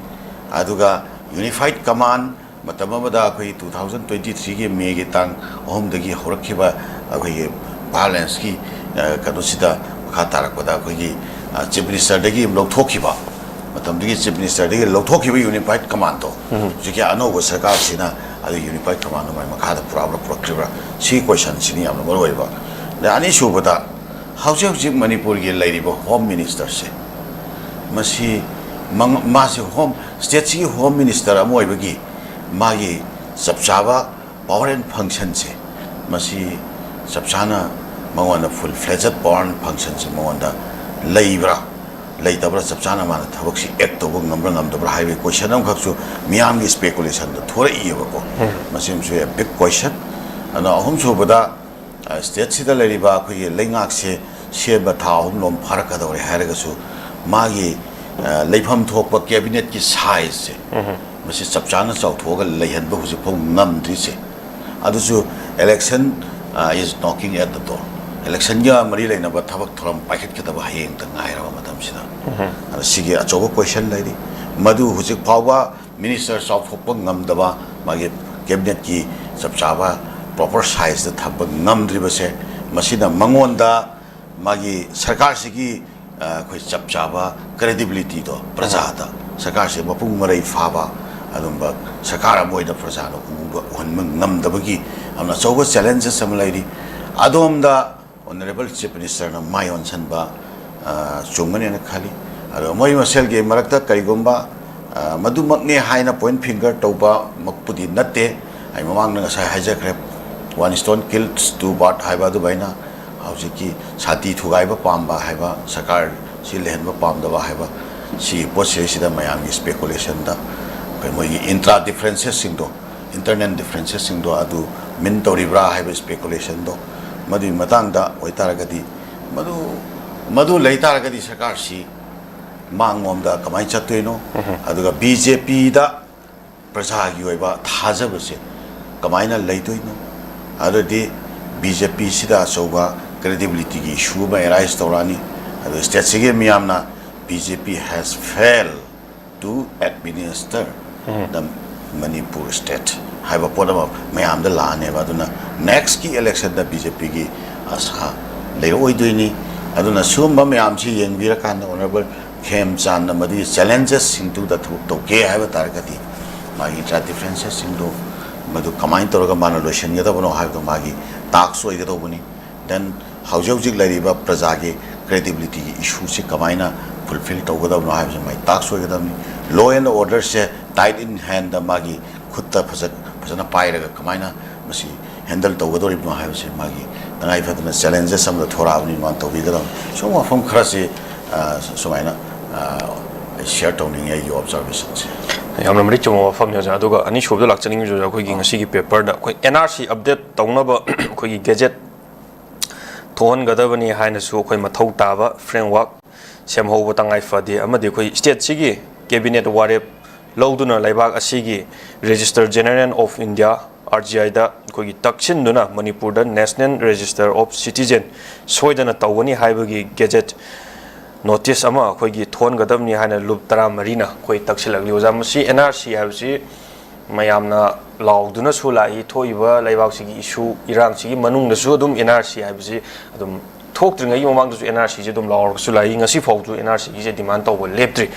ꯑꯗꯨꯒ ꯌꯨꯅꯤꯐꯥꯏꯠ ꯀꯃꯥꯟ ꯃꯇꯝ ꯑꯃꯗ ꯑꯩꯈꯣꯏ two thousand twenty threeꯒꯤ ꯃꯦꯒꯤ ꯇꯥꯡ ꯑꯍꯨꯝꯗꯒꯤ ꯍꯧꯔꯛꯈꯤꯕ ꯑꯩꯈꯣꯏꯒꯤ ꯚꯥꯏꯑꯣꯂꯦꯟꯁꯀꯤ, ꯑ, ꯀꯩꯅꯣꯁꯤꯗ ꯃꯈꯥ ꯇꯥꯔꯛꯄꯗ ꯑꯩꯈꯣꯏꯒꯤ, ꯑ, ꯆꯤꯐ ꯃꯤꯅꯤꯁꯇꯔꯗꯒꯤ ꯂꯧꯊꯣꯛꯈꯤꯕ, ꯃꯇꯝꯗꯨꯒꯤ ꯆꯤꯐ ꯃꯤꯅꯤꯁꯇꯔꯗꯒꯤ ꯂꯧꯊꯣꯛꯈꯤꯕ ꯌꯨꯅꯤꯐꯥꯏꯠ ꯀꯃꯥꯟꯗꯣ ꯍꯧꯖꯤꯛꯀꯤ ꯑꯅꯧꯕ ꯁꯔꯀꯥꯔꯁꯤꯅ ꯑꯗꯨ ꯌꯨꯅꯤꯐꯥꯏꯠ ꯀꯃꯥꯟꯗꯣ ꯃꯥꯏ ꯃꯈꯥꯗ ꯄꯨꯔꯛꯄ꯭ꯔꯥ ꯄꯨꯔꯛꯇ꯭ꯔꯤꯕ꯭ꯔꯥ, ꯁꯤ ꯀꯣꯏꯁꯟꯁꯤꯅꯤ ꯌꯥꯝꯅ ꯃꯔꯨ ꯑꯣꯏꯕ꯫ ꯑꯗ ꯑꯅꯤꯁꯨꯕꯗ, ꯍꯧꯖꯤꯛ ꯍꯧꯖꯤꯛ ꯃꯅꯤꯄꯨꯔꯒꯤ ꯂꯩꯔꯤꯕ ꯍꯣꯝ ꯃꯤꯅꯤꯁꯇꯔꯁꯦ, ꯃꯁꯤ ꯃꯪ-, ꯃꯥꯁꯤ ꯍꯣꯝ, ꯁ꯭ꯇꯦꯠꯁꯤꯒꯤ ꯍꯣꯝ ꯃꯤꯅꯤꯁꯇꯔ ꯑꯃ ꯑꯣꯏꯕꯒꯤ ꯃꯥꯒꯤ ꯆꯞ ꯆꯥꯕ ꯄꯥꯋꯔ ꯑꯦꯟ ꯐꯪꯁꯟꯁꯦ, ꯃꯁꯤ ꯆꯞ ꯆꯥꯅ ꯃꯉꯣꯟꯗ ꯐꯨꯜ ꯐ꯭ꯂꯦꯖꯦꯠ ꯄꯥꯋꯔ ꯑꯦꯟ ꯐꯪꯁꯟꯁꯦ ꯃꯉꯣꯟꯗ ꯂꯩꯕ꯭ꯔꯥ ꯂꯩꯇꯕ꯭ꯔꯥ, ꯆꯞ ꯆꯥꯅ ꯃꯥꯅ ꯊꯕꯛꯁꯤ ꯑꯦꯛ ꯇꯧꯕ ꯉꯝꯕ꯭ꯔꯥ ꯉꯝꯗꯕ꯭ꯔꯥ ꯍꯥꯏꯕꯒꯤ ꯀꯣꯏꯁꯟ ꯑꯃꯈꯛꯁꯨ ꯃꯤꯌꯥꯝꯒꯤ ꯁ꯭ꯄꯦꯀꯨꯂꯦꯁꯟꯗ ꯊꯣꯔꯛꯏꯑꯕꯀꯣ꯫ ꯃꯁꯤꯃꯁꯨ a big question꯫ ꯑꯗꯨꯅ ꯑꯍꯨꯝꯁꯨꯕꯗ, ꯑ, ꯁ꯭ꯇꯦꯠꯁꯤꯗ ꯂꯩꯔꯤꯕ ꯑꯩꯈꯣꯏꯒꯤ ꯂꯩꯉꯥꯛꯁꯦ ꯁꯦꯝꯕ ꯊꯥ ꯑꯍꯨꯝ ꯂꯣꯝ ꯐꯥꯔꯛꯀꯗꯧꯔꯦ ꯍꯥꯏꯔꯒꯁꯨ, ꯃꯥꯒꯤ, ꯑ, ꯂꯩꯐꯝ ꯊꯣꯛꯄ ꯀꯦꯕꯤꯅꯦꯠꯀꯤ ꯁꯥꯏꯖꯁꯦ, ꯃꯁꯤ ꯆꯞ ꯆꯥꯅ ꯆꯥꯎꯊꯣꯛꯑꯒ ꯂꯩꯍꯟꯕ ꯍꯧꯖꯤꯛꯐꯥꯎ ꯉꯝꯗ꯭ꯔꯤꯁꯦ꯫ ꯑꯗꯨꯁꯨ election, ꯑ, is knocking at the door꯫ ꯏꯂꯦꯛꯁꯟꯒ ꯃꯔꯤ ꯂꯩꯅꯕ ꯊꯕꯛ ꯊꯧꯔꯝ ꯄꯥꯏꯈꯠꯀꯗꯕ ꯍꯌꯦꯡꯇ ꯉꯥꯏꯔꯕ ꯃꯇꯝꯁꯤꯗ꯫ ꯑꯗ ꯁꯤꯒꯤ ꯑꯆꯧꯕ ꯀꯣꯏꯁꯟ ꯂꯩꯔꯤ꯫ ꯃꯗꯨ ꯍꯧꯖꯤꯛ ꯐꯥꯎꯕ ꯃꯤꯅꯤꯁꯇꯔ ꯆꯥꯎꯊꯣꯛꯄ ꯉꯝꯗꯕ, ꯃꯥꯒꯤ ꯀꯦꯕꯤꯅꯦꯠꯀꯤ ꯆꯞ ꯆꯥꯕ ꯄ꯭ꯔꯣꯄꯔ ꯁꯥꯏꯖꯇ ꯊꯝꯕ ꯉꯝꯗ꯭ꯔꯤꯕꯁꯦ, ꯃꯁꯤꯅ ꯃꯉꯣꯟꯗ ꯃꯥꯒꯤ ꯁꯔꯀꯥꯔꯁꯤꯒꯤ, ꯑ, ꯑꯩꯈꯣꯏ ꯆꯞ ꯆꯥꯕ ꯀ꯭ꯔꯦꯗꯤꯕꯤꯂꯤꯇꯤꯗꯣ ꯄ꯭ꯔꯖꯥꯗ, ꯁꯔꯀꯥꯔꯁꯦ ꯃꯄꯨꯡ ꯃꯔꯩ ꯐꯥꯕ ꯑꯗꯨꯝꯕ ꯁꯔꯀꯥꯔ ꯑꯃ ꯑꯣꯏꯅ ꯄ꯭ꯔꯖꯥꯅ ꯎꯕ ꯎꯍꯟꯕ ꯉꯝꯗꯕꯒꯤ ꯌꯥꯝꯅ ꯑꯆꯧꯕ ꯆꯦꯂꯦꯟꯖꯦꯁ ꯑꯃ ꯂꯩꯔꯤ꯫ ꯑꯗꯣꯝꯗ ꯑꯣꯅꯔꯦꯕꯜ ꯆꯤꯐ ꯃꯤꯅꯤꯁꯇꯔꯅ ꯃꯥꯏ ꯑꯣꯟꯁꯤꯟꯕ, ꯑ, ꯆꯨꯝꯒꯅꯦꯅ ꯈꯜꯂꯤ꯫ ꯑꯗꯣ ꯃꯣꯏ ꯃꯁꯦꯜꯒꯤ ꯃꯔꯛꯇ ꯀꯔꯤꯒꯨꯝꯕ, ꯑ, ꯃꯗꯨꯃꯛꯅꯦ ꯍꯥꯏꯅ ꯄꯣꯏꯟ ꯐꯤꯡꯒꯔ ꯇꯧꯕꯃꯛꯄꯨꯗꯤ ꯅꯠꯇꯦ꯫ ꯑꯩ ꯃꯃꯥꯡꯗ ꯉꯁꯥꯏ ꯍꯥꯏꯖꯈ꯭ꯔꯦ, "One stone kills two bird" ꯍꯥꯏꯕ ꯑꯗꯨꯃꯥꯏꯅ ꯍꯧꯖꯤꯛꯀꯤ ꯁꯥꯟꯇꯤ ꯊꯨꯒꯥꯏꯕ ꯄꯥꯝꯕ ꯍꯥꯏꯕ, ꯁꯔꯀꯥꯔ ꯁꯤ ꯂꯩꯍꯟꯕ ꯄꯥꯝꯗꯕ ꯍꯥꯏꯕ, ꯁꯤꯒꯤ ꯄꯣꯠꯁꯤꯗꯩꯁꯤꯗ ꯃꯌꯥꯝꯒꯤ ꯁ꯭ꯄꯦꯀꯨꯂꯦꯁꯟꯗ ꯑꯩꯈꯣꯏ ꯃꯣꯏꯒꯤ ꯏꯟꯇ꯭ꯔꯥ ꯗꯤꯐ꯭ꯔꯦꯟꯁꯦꯁꯁꯤꯡꯗꯣ, ꯏꯟꯇꯔꯅꯦꯜ ꯗꯤꯐ꯭ꯔꯦꯟꯁꯦꯁꯁꯤꯡꯗꯣ ꯑꯗꯨ ꯃꯤꯟ ꯇꯧꯔꯤꯕ꯭ꯔꯥ ꯍꯥꯏꯕ ꯁ꯭ꯄꯦꯀꯨꯂꯦꯁꯟꯗꯣ, ꯃꯗꯨꯒꯤ ꯃꯇꯥꯡꯗ ꯑꯣꯏꯇꯥꯔꯒꯗꯤ, ꯃꯗꯨ, ꯃꯗꯨ ꯂꯩ ꯇꯥꯔꯒꯗꯤ ꯁꯔꯀꯥꯔꯁꯤ ꯃꯥꯡꯂꯣꯝꯗ ꯀꯃꯥꯏꯅ ꯆꯠꯇꯣꯏꯅꯣ? ꯑꯗꯨꯒ ꯕꯤ ꯖꯦ ꯄꯤꯗ ꯄ꯭ꯔꯖꯥꯒꯤ ꯑꯣꯏꯕ ꯊꯥꯖꯕꯁꯦ ꯀꯃꯥꯏꯅ ꯂꯩꯗꯣꯏꯅꯣ? ꯑꯗꯨꯗꯤ ꯕꯤ ꯖꯦ ꯄꯤꯁꯤꯗ ꯑꯆꯧꯕ ꯀ꯭ꯔꯦꯗꯤꯕꯤꯂꯤꯇꯤꯒꯤ ꯏꯁꯨ ꯑꯃ ꯑꯦꯔꯥꯏꯁ ꯇꯧꯔꯛꯑꯅꯤ꯫ ꯑꯗꯨ ꯁ꯭ꯇꯦꯠꯁꯤꯒꯤ ꯃꯤꯌꯥꯝꯅ "B J P has failed to administer the Manipur state" ꯍꯥꯏꯕ ꯄꯣꯠ ꯑꯃ ꯃꯌꯥꯝꯗ ꯂꯥꯛꯑꯅꯦꯕ꯫ ꯑꯗꯨꯅ ꯅꯦꯛꯁꯀꯤ ꯏꯂꯦꯛꯁꯟꯗ ꯕꯤ ꯖꯦ ꯄꯤꯒꯤ ꯑꯁꯥ ꯂꯩꯔꯛꯑꯣꯏꯗꯣꯏꯅꯤ꯫ ꯑꯗꯨꯅ ꯁꯤꯒꯨꯝꯕ ꯃꯌꯥꯝꯁꯤ ꯌꯦꯡꯕꯤꯔꯀꯥꯟꯗ ꯑꯣꯅꯔꯦꯕꯜ ꯈꯦꯝꯆꯥꯟꯅ ꯃꯗꯨꯒꯤ ꯆꯦꯂꯦꯟꯖꯦꯁꯁꯤꯡꯗꯨꯗ ꯊꯕꯛ ꯇꯧꯒꯦ ꯍꯥꯏꯕ ꯇꯥꯔꯒꯗꯤ, ꯃꯥꯒꯤ ꯏꯟꯇ꯭ꯔꯥ ꯗꯤꯐ꯭ꯔꯦꯟꯁꯦꯁꯁꯤꯡꯗꯨ ꯃꯗꯨ ꯀꯃꯥꯏꯅ ꯇꯧꯔꯒ ꯃꯥꯅ ꯂꯣꯏꯁꯤꯟꯒꯗꯕꯅꯣ ꯍꯥꯏꯕꯗꯣ ꯃꯥꯒꯤ ꯇꯥꯛꯁ ꯑꯣꯏꯒꯗꯧꯕꯅꯤ꯫ ꯗꯦꯟ ꯍꯧꯖꯤꯛ ꯍꯧꯖꯤꯛ ꯂꯩꯔꯤꯕ ꯄ꯭ꯔꯖꯥꯒꯤ ꯀ꯭ꯔꯦꯗꯤꯕꯤꯂꯤꯇꯤꯒꯤ ꯏꯁꯨꯁꯤ ꯀꯃꯥꯏꯅ ꯐꯨꯜꯐꯤꯜ ꯇꯧꯒꯗꯕꯅꯣ ꯍꯥꯏꯕꯁꯤ ꯃꯥꯒꯤ ꯇꯥꯛꯁ ꯑꯣꯏꯒꯗꯕꯅꯤ꯫ ꯂꯣ ꯑꯦꯟ ꯑꯣꯔꯗꯔꯁꯦ ꯇꯥꯏꯠ ꯏꯟ ꯍꯦꯟꯗ ꯃꯥꯒꯤ ꯈꯨꯠꯇ ꯐꯖ-, ꯐꯖꯅ ꯄꯥꯏꯔꯒ ꯀꯃꯥꯏꯅ ꯃꯁꯤ ꯍꯦꯟꯗꯜ ꯇꯧꯒꯗꯧꯔꯤꯕꯅꯣ ꯍꯥꯏꯕꯁꯤ ꯃꯥꯒꯤ ꯇꯉꯥꯏ ꯐꯗꯅ ꯆꯦꯂꯦꯟꯖꯦꯁ ꯑꯃꯗ ꯊꯣꯔꯛꯑꯕꯅꯤꯅ ꯃꯥꯅ ꯇꯧꯕꯤꯒꯗꯕꯅꯤ꯫ ꯁꯤꯒꯨꯝꯕ ꯋꯥꯐꯝ ꯈꯔꯁꯤ, ꯑ, ꯁꯨꯃꯥꯏꯅ, ꯑ, ꯑꯩ ꯁꯤꯌꯔ ꯇꯧꯅꯤꯡꯉꯤ ꯑꯩꯒꯤ ꯑꯣꯕꯖꯥꯔꯕꯦꯁꯟꯁꯦ꯫ ꯌꯥꯝꯅ ꯃꯔꯤꯛ ꯆꯨꯝꯕ ꯋꯥꯐꯝꯅꯤ, ꯑꯣꯖꯥ꯫ ꯑꯗꯨꯒ ꯑꯅꯤꯁꯨꯕꯗ ꯂꯥꯛꯆꯅꯤꯡꯉꯤꯁꯦ, ꯑꯣꯖꯥ, ꯑꯩꯈꯣꯏꯒꯤ ꯉꯁꯤꯒꯤ ꯄꯦꯄꯔꯗ ꯑꯩꯈꯣꯏ ꯑꯦꯟ ꯑꯥꯔ ꯁꯤ ꯑꯞꯗꯦꯠ ꯇꯧꯅꯕ ꯑꯩꯈꯣꯏꯒꯤ ꯒꯦꯖꯦꯠ ꯊꯣꯛꯍꯟꯒꯗꯕꯅꯤ ꯍꯥꯏꯅꯁꯨ ꯑꯩꯈꯣꯏ ꯃꯊꯧ ꯇꯥꯕ ꯐ꯭ꯔꯦꯝꯋꯥꯔꯛ ꯁꯦꯝꯍꯧꯕ ꯇꯉꯥꯏ ꯐꯗꯦ꯫ ꯑꯃꯗꯤ ꯑꯩꯈꯣꯏ ꯁ꯭ꯇꯦꯠꯁꯤꯒꯤ ꯀꯦꯕꯤꯅꯦꯠ ꯋꯥꯔꯦꯞ ꯂꯧꯗꯨꯅ ꯂꯩꯕꯥꯛ ꯑꯁꯤꯒꯤ register general of India, R G ꯑꯥꯏꯗ ꯑꯩꯈꯣꯏꯒꯤ ꯇꯛꯁꯤꯟꯗꯨꯅ ꯃꯅꯤꯄꯨꯔꯗ ꯅꯦꯁꯅꯦꯜ ꯔꯦꯖꯤꯁꯇꯔ ꯑꯣꯐ ꯁꯤꯇꯤꯖꯦꯟ ꯁꯣꯏꯗꯅ ꯇꯧꯒꯅꯤ ꯍꯥꯏꯕꯒꯤ ꯒꯦꯖꯦꯠ ꯅꯣꯇꯤꯁ ꯑꯃ ꯑꯩꯈꯣꯏꯒꯤ ꯊꯣꯟꯒꯗꯕꯅꯤ ꯍꯥꯏꯅ ꯂꯨꯞ ꯇꯔꯥꯃꯔꯤꯅ ꯑꯩꯈꯣꯏ ꯇꯛꯁꯤꯜꯂꯛꯂꯤ꯫ ꯑꯣꯖꯥ, ꯃꯁꯤ ꯑꯦꯟ ꯑꯥꯔ ꯁꯤ ꯍꯥꯏꯕꯁꯤ ꯃꯌꯥꯝꯅ ꯂꯥꯎꯗꯨꯅꯁꯨ ꯂꯥꯛꯏ, ꯊꯣꯛꯏꯕ ꯂꯩꯕꯥꯛꯁꯤꯒꯤ ꯏꯁꯨ ꯏꯔꯥꯡꯁꯤꯒꯤ ꯃꯅꯨꯡꯗꯁꯨ ꯑꯗꯨꯝ ꯑꯦꯟ ꯑꯥꯔ ꯁꯤ ꯍꯥꯏꯕꯁꯤ ꯑꯗꯨꯝ ꯊꯣꯛꯇ꯭ꯔꯤꯉꯩꯒꯤ ꯃꯃꯥꯡꯗꯁꯨ ꯑꯦꯟ ꯑꯥꯔ ꯁꯤꯁꯤ ꯑꯗꯨꯝ ꯂꯥꯎꯔꯒꯁꯨ ꯂꯥꯛꯏ꯫ ꯉꯁꯤ ꯐꯥꯎꯁꯨ ꯑꯦꯟ ꯑꯥꯔ ꯁꯤꯒꯤꯁꯦ ꯗꯤꯃꯥꯟ ꯇꯧꯕ ꯂꯦꯞꯇ꯭ꯔꯤ꯫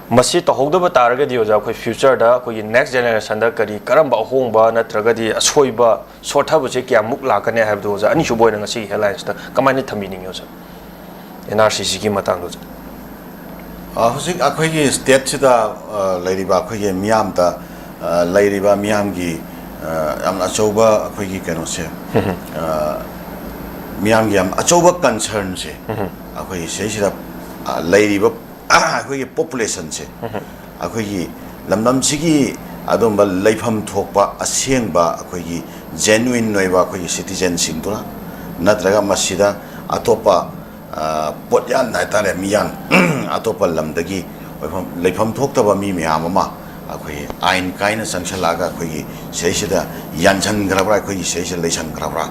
ꯃꯁꯤ ꯇꯧꯍꯧꯗꯕ ꯇꯥꯔꯒꯗꯤ ꯑꯣꯖꯥ, ꯑꯩꯈꯣꯏ ꯐ꯭ꯌꯨꯆꯔꯗ ꯑꯩꯈꯣꯏꯒꯤ ꯅꯦꯛꯁ ꯖꯦꯅꯦꯔꯦꯁꯟꯗ ꯀꯔꯤ, ꯀꯔꯝꯕ ꯑꯍꯣꯡꯕ ꯅꯠꯇ꯭ꯔꯒꯗꯤ ꯑꯁꯣꯏꯕ, ꯁꯣꯠꯊꯕꯁꯦ ꯀꯌꯥꯃꯨꯛ ꯂꯥꯛꯀꯅꯤ ꯍꯥꯏꯕꯗꯣ ꯑꯣꯖꯥ, ꯑꯅꯤꯁꯨꯕ ꯑꯣꯏꯅ ꯉꯁꯤꯒꯤ ꯍꯦꯗꯂꯥꯏꯟꯁꯤꯗ ꯀꯃꯥꯏꯅ ꯊꯝꯕꯤꯅꯤꯡꯉꯤ ꯑꯣꯖꯥ? ꯑꯦꯟ ꯑꯥꯔ ꯁꯤꯁꯤꯒꯤ ꯃꯇꯥꯡꯗ ꯑꯣꯖꯥ꯫ ꯑ, ꯍꯧꯖꯤꯛ ꯑꯩꯈꯣꯏꯒꯤ ꯁ꯭ꯇꯦꯠꯁꯤꯗ, ꯑ, ꯂꯩꯔꯤꯕ ꯑꯩꯈꯣꯏꯒꯤ ꯃꯤꯌꯥꯝꯗ, ꯑ, ꯂꯩꯔꯤꯕ ꯃꯤꯌꯥꯝꯒꯤ, ꯑ, ꯌꯥꯝꯅ ꯑꯆꯧꯕ ꯑꯩꯈꯣꯏꯒꯤ ꯀꯩꯅꯣꯁꯦ, ꯑ, ꯃꯤꯌꯥꯝꯒꯤ ꯌꯥꯝ ꯑꯆꯧꯕ ꯀꯟꯁꯔꯟꯁꯦ ꯑꯩꯈꯣꯏꯒꯤ ꯁꯤꯗꯩꯁꯤꯗ, ꯑ, ꯂꯩꯔꯤꯕ ꯑꯩꯈꯣꯏꯒꯤ ꯄꯣꯄꯨꯂꯦꯁꯟꯁꯦ, ꯑꯩꯈꯣꯏꯒꯤ ꯂꯝꯗꯝꯁꯤꯒꯤ ꯑꯗꯨꯝꯕ ꯂꯩꯐꯝ ꯊꯣꯛꯄ ꯑꯁꯦꯡꯕ ꯑꯩꯈꯣꯏꯒꯤ ꯖꯦꯅꯨꯏꯟ ꯑꯣꯏꯕ ꯑꯩꯈꯣꯏꯒꯤ ꯁꯤꯇꯤꯖꯦꯟꯁꯤꯡꯗꯨꯅ, ꯅꯠꯇ꯭ꯔꯒ ꯃꯁꯤꯗ ꯑꯇꯣꯞꯄ, ꯑ, ꯄꯣꯠꯌꯥꯟ ꯍꯥꯏꯇꯥꯔꯦ, ꯃꯤꯌꯥꯟ, ꯑꯇꯣꯞꯄ ꯂꯝꯗꯒꯤ ꯑꯣꯏꯐꯝ, ꯂꯩꯐꯝ ꯊꯣꯛꯇꯕ ꯃꯤ ꯃꯌꯥꯝ ꯑꯃ ꯑꯩꯈꯣꯏꯒꯤ ꯑꯥꯏꯟ ꯀꯥꯏꯅ ꯆꯪꯁꯜꯂꯛꯑꯒ ꯑꯩꯈꯣꯏꯒꯤ ꯁꯤꯗꯩꯁꯤꯗ ꯌꯥꯟꯁꯟꯈ꯭ꯔꯕ꯭ꯔꯥ, ꯑꯩꯈꯣꯏꯒꯤ ꯁꯤꯗꯩꯁꯤꯗ ꯂꯩꯁꯟꯈ꯭ꯔꯕ꯭ꯔꯥ,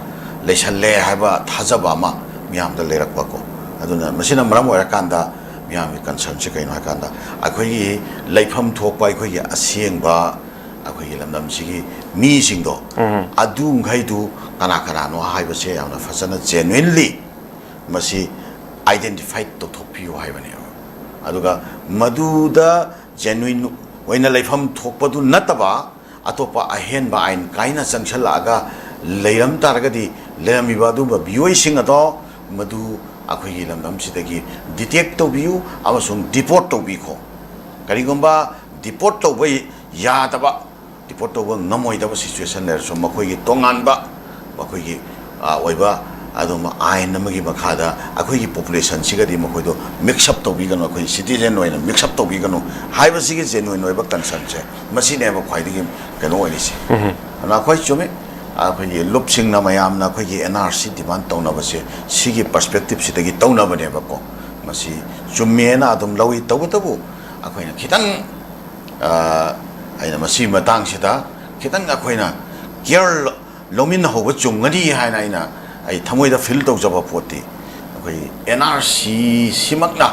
ꯂꯩꯁꯜꯂꯦ ꯍꯥꯏꯕ ꯊꯥꯖꯕ ꯑꯃ ꯃꯤꯌꯥꯝꯗ ꯂꯩꯔꯛꯄꯀꯣ꯫ ꯑꯗꯨꯅ ꯃꯁꯤꯅ ꯃꯔꯝ ꯑꯣꯏꯔꯀꯥꯟꯗ ꯃꯤꯌꯥꯝꯒꯤ ꯀꯟꯁꯔꯟꯁꯦ ꯀꯩꯅꯣ ꯍꯥꯏꯀꯥꯟꯗ, ꯑꯩꯈꯣꯏꯒꯤ ꯂꯩꯐꯝ ꯊꯣꯛꯄ ꯑꯩꯈꯣꯏꯒꯤ ꯑꯁꯦꯡꯕ ꯑꯩꯈꯣꯏꯒꯤ ꯂꯝꯗꯝꯁꯤꯒꯤ ꯃꯤꯁꯤꯡꯗꯣ, ꯑꯗꯨꯈꯩꯗꯨ ꯀꯅꯥ ꯀꯅꯥꯅꯣ ꯍꯥꯏꯕꯁꯦ ꯌꯥꯝꯅ ꯐꯖꯅ ꯖꯦꯅꯨꯏꯟꯂꯤ ꯃꯁꯤ ꯑꯥꯏꯗꯦꯟꯇꯤꯐꯥꯏ ꯇꯧꯊꯣꯛꯄꯤꯌꯨ ꯍꯥꯏꯕꯅꯦꯕ꯫ ꯑꯗꯨꯒ ꯃꯗꯨꯗ ꯖꯦꯅꯨꯏꯟ ꯑꯣꯏꯅ ꯂꯩꯐꯝ ꯊꯣꯛꯄꯗꯨ ꯅꯠꯇꯕ ꯑꯇꯣꯞꯄ ꯑꯍꯦꯟꯕ ꯑꯥꯏꯟ ꯀꯥꯏꯅ ꯆꯪꯁꯜꯂꯛꯑꯒ ꯂꯩꯔꯝ ꯇꯥꯔꯒꯗꯤ, ꯂꯩꯔꯝꯃꯤꯕ ꯑꯗꯨꯒꯨꯝꯕ ꯃꯤꯑꯣꯏꯁꯤꯡ ꯑꯗꯣ ꯃꯗꯨ ꯑꯩꯈꯣꯏꯒꯤ ꯂꯝꯗꯝꯁꯤꯗꯒꯤ ꯗꯤꯇꯦꯛ ꯇꯧꯕꯤꯌꯨ ꯑꯃꯁꯨꯡ ꯗꯤꯄꯣꯔꯠ ꯇꯧꯕꯤꯈꯣ꯫ ꯀꯔꯤꯒꯨꯝꯕ ꯗꯤꯄꯣꯔꯠ ꯇꯧꯕ ꯌꯥꯗꯕ, ꯗꯤꯄꯣꯔꯠ ꯇꯧꯕ ꯉꯝꯃꯣꯏꯗꯕ ꯁꯤꯆꯨꯋꯦꯁꯟ ꯂꯩꯔꯁꯨ, ꯃꯈꯣꯏꯒꯤ ꯇꯣꯉꯥꯟꯕ ꯃꯈꯣꯏꯒꯤ, ꯑ, ꯑꯣꯏꯕ ꯑꯗꯨꯝꯕ ꯑꯥꯏꯟ ꯑꯃꯒꯤ ꯃꯈꯥꯗ ꯑꯩꯈꯣꯏꯒꯤ ꯄꯣꯄꯨꯂꯦꯁꯟꯁꯤꯒꯗꯤ ꯃꯈꯣꯏꯗꯣ ꯃꯤꯛꯁ ꯑꯞ ꯇꯧꯕꯤꯒꯅꯨ, ꯑꯩꯈꯣꯏ ꯁꯤꯇꯤꯖꯦꯟ ꯑꯣꯏꯅ ꯃꯤꯛꯁ ꯑꯞ ꯇꯧꯕꯤꯒꯅꯨ ꯍꯥꯏꯕꯁꯤꯒꯤ ꯖꯦꯅꯨꯏꯟ ꯑꯣꯏꯕ ꯀꯟꯁꯔꯟꯁꯦ ꯃꯁꯤꯅꯦꯕ ꯈ꯭ꯋꯥꯏꯗꯒꯤ ꯀꯩꯅꯣ ꯑꯣꯏꯔꯤꯁꯦ꯫ ꯑꯗꯨꯅ ꯑꯩꯈꯣꯏ ꯆꯨꯝꯃꯤ, ꯑꯩꯈꯣꯏꯒꯤ ꯂꯨꯞꯁꯤꯡꯅ ꯃꯌꯥꯝꯅ ꯑꯩꯈꯣꯏꯒꯤ ꯑꯦꯟ ꯑꯥꯔ ꯁꯤ ꯗꯤꯃꯥꯟ ꯇꯧꯅꯕꯁꯦ ꯁꯤꯒꯤ ꯄꯔꯁꯄꯦꯛꯇꯤꯞꯁꯤꯗꯒꯤ ꯇꯧꯅꯕꯅꯦꯕꯀꯣ꯫ ꯃꯁꯤ ꯆꯨꯝꯃꯦꯅ ꯑꯗꯨꯝ ꯂꯧꯏ꯫ ꯇꯧꯕꯇꯕꯨ ꯑꯩꯈꯣꯏꯅ ꯈꯤꯇꯪ, ꯑ, ꯑꯩꯅ ꯃꯁꯤꯒꯤ ꯃꯇꯥꯡꯁꯤꯗ ꯈꯤꯇꯪ ꯑꯩꯈꯣꯏꯅ ꯀꯤꯌꯔ ꯂꯧꯃꯤꯟꯅꯍꯧꯕ ꯆꯨꯝꯒꯅꯤ ꯍꯥꯏꯅ ꯑꯩꯅ, ꯑꯩ ꯊꯃꯣꯏꯗ ꯐꯤꯜ ꯇꯧꯖꯕ ꯄꯣꯠꯇꯤ, ꯑꯩꯈꯣꯏ ꯑꯦꯟ ꯑꯥꯔ ꯁꯤ ꯁꯤꯃꯛꯅ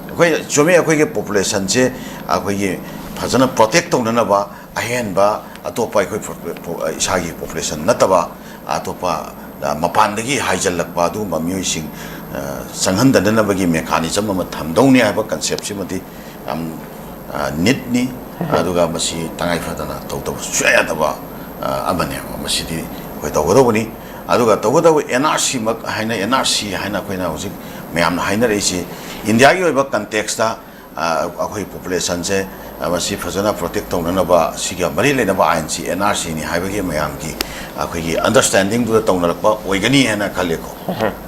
ꯑꯩꯈꯣꯏ ꯆꯨꯝꯃꯤ, ꯑꯩꯈꯣꯏꯒꯤ ꯄꯣꯄꯨꯂꯦꯁꯟꯁꯦ ꯑꯩꯈꯣꯏꯒꯤ ꯐꯖꯅ ꯄ꯭ꯔꯣꯇꯦꯛ ꯇꯧꯅꯅꯕ ꯑꯍꯦꯟꯕ ꯑꯇꯣꯞꯄ ꯑꯩꯈꯣꯏ ꯄ꯭ꯔꯣ-, ꯄ꯭ꯔꯣ-, ꯏꯁꯥꯒꯤ ꯄꯣꯄꯨꯂꯦꯁꯟ ꯅꯠꯇꯕ ꯑꯇꯣꯞꯄ, ꯑ, ꯃꯄꯥꯟꯗꯒꯤ ꯍꯥꯏꯖꯤꯜꯂꯛꯄ ꯑꯗꯨꯒꯨꯝꯕ ꯃꯤꯑꯣꯏꯁꯤꯡ, ꯑ, ꯆꯪꯍꯟꯗꯅꯅꯕꯒꯤ ꯃꯦꯀꯥꯅꯤꯖꯝ ꯑꯃ ꯊꯝꯗꯧꯅꯤ ꯍꯥꯏꯕ ꯀꯟꯁꯦꯞꯁꯤꯃꯗꯤ ꯌꯥꯝ, ꯑ, ꯅꯤꯠꯅꯤ꯫ ꯑꯗꯨꯒ ꯃꯁꯤ ꯇꯉꯥꯏ ꯐꯗꯅ ꯇꯧꯗꯕ ꯁꯨꯡꯌꯥ ꯌꯥꯗꯕ, ꯑ, ꯑꯃꯅꯦꯕ꯫ ꯃꯁꯤꯗꯤ ꯑꯩꯈꯣꯏ ꯇꯧꯒꯗꯧꯕꯅꯤ꯫ ꯑꯗꯨꯒ ꯇꯧꯒꯗꯧꯕ ꯑꯦꯟ ꯑꯥꯔ ꯁꯤꯃꯛ ꯍꯥꯏꯅ, ꯑꯦꯟ ꯑꯥꯔ ꯁꯤ ꯍꯥꯏꯅ ꯑꯩꯈꯣꯏꯅ ꯍꯧꯖꯤꯛ ꯃꯌꯥꯝꯅ ꯍꯥꯏꯅꯔꯛꯏꯁꯤ, ꯏꯟꯗꯤꯌꯥꯒꯤ ꯑꯣꯏꯕ ꯀꯟꯇꯦꯛꯁꯇ, ꯑ, ꯑꯩꯈꯣꯏ ꯄꯣꯄꯨꯂꯦꯁꯟꯁꯦ, ꯑ, ꯃꯁꯤ ꯐꯖꯅ ꯄ꯭ꯔꯣꯇꯦꯛ ꯇꯧꯅꯅꯕ ꯁꯤꯒ ꯃꯔꯤ ꯂꯩꯅꯕ ꯑꯥꯏꯟꯁꯤ ꯑꯦꯟ ꯑꯥꯔ ꯁꯤꯅꯤ ꯍꯥꯏꯕꯒꯤ ꯃꯌꯥꯝꯒꯤ ꯑꯩꯈꯣꯏꯒꯤ ꯑꯟꯗꯔꯁ꯭ꯇꯦꯟꯗꯤꯡꯗꯨꯗ ꯇꯧꯅꯔꯛꯄ ꯑꯣꯏꯒꯅꯤ ꯍꯥꯏꯅ ꯈꯜꯂꯤꯀꯣ꯫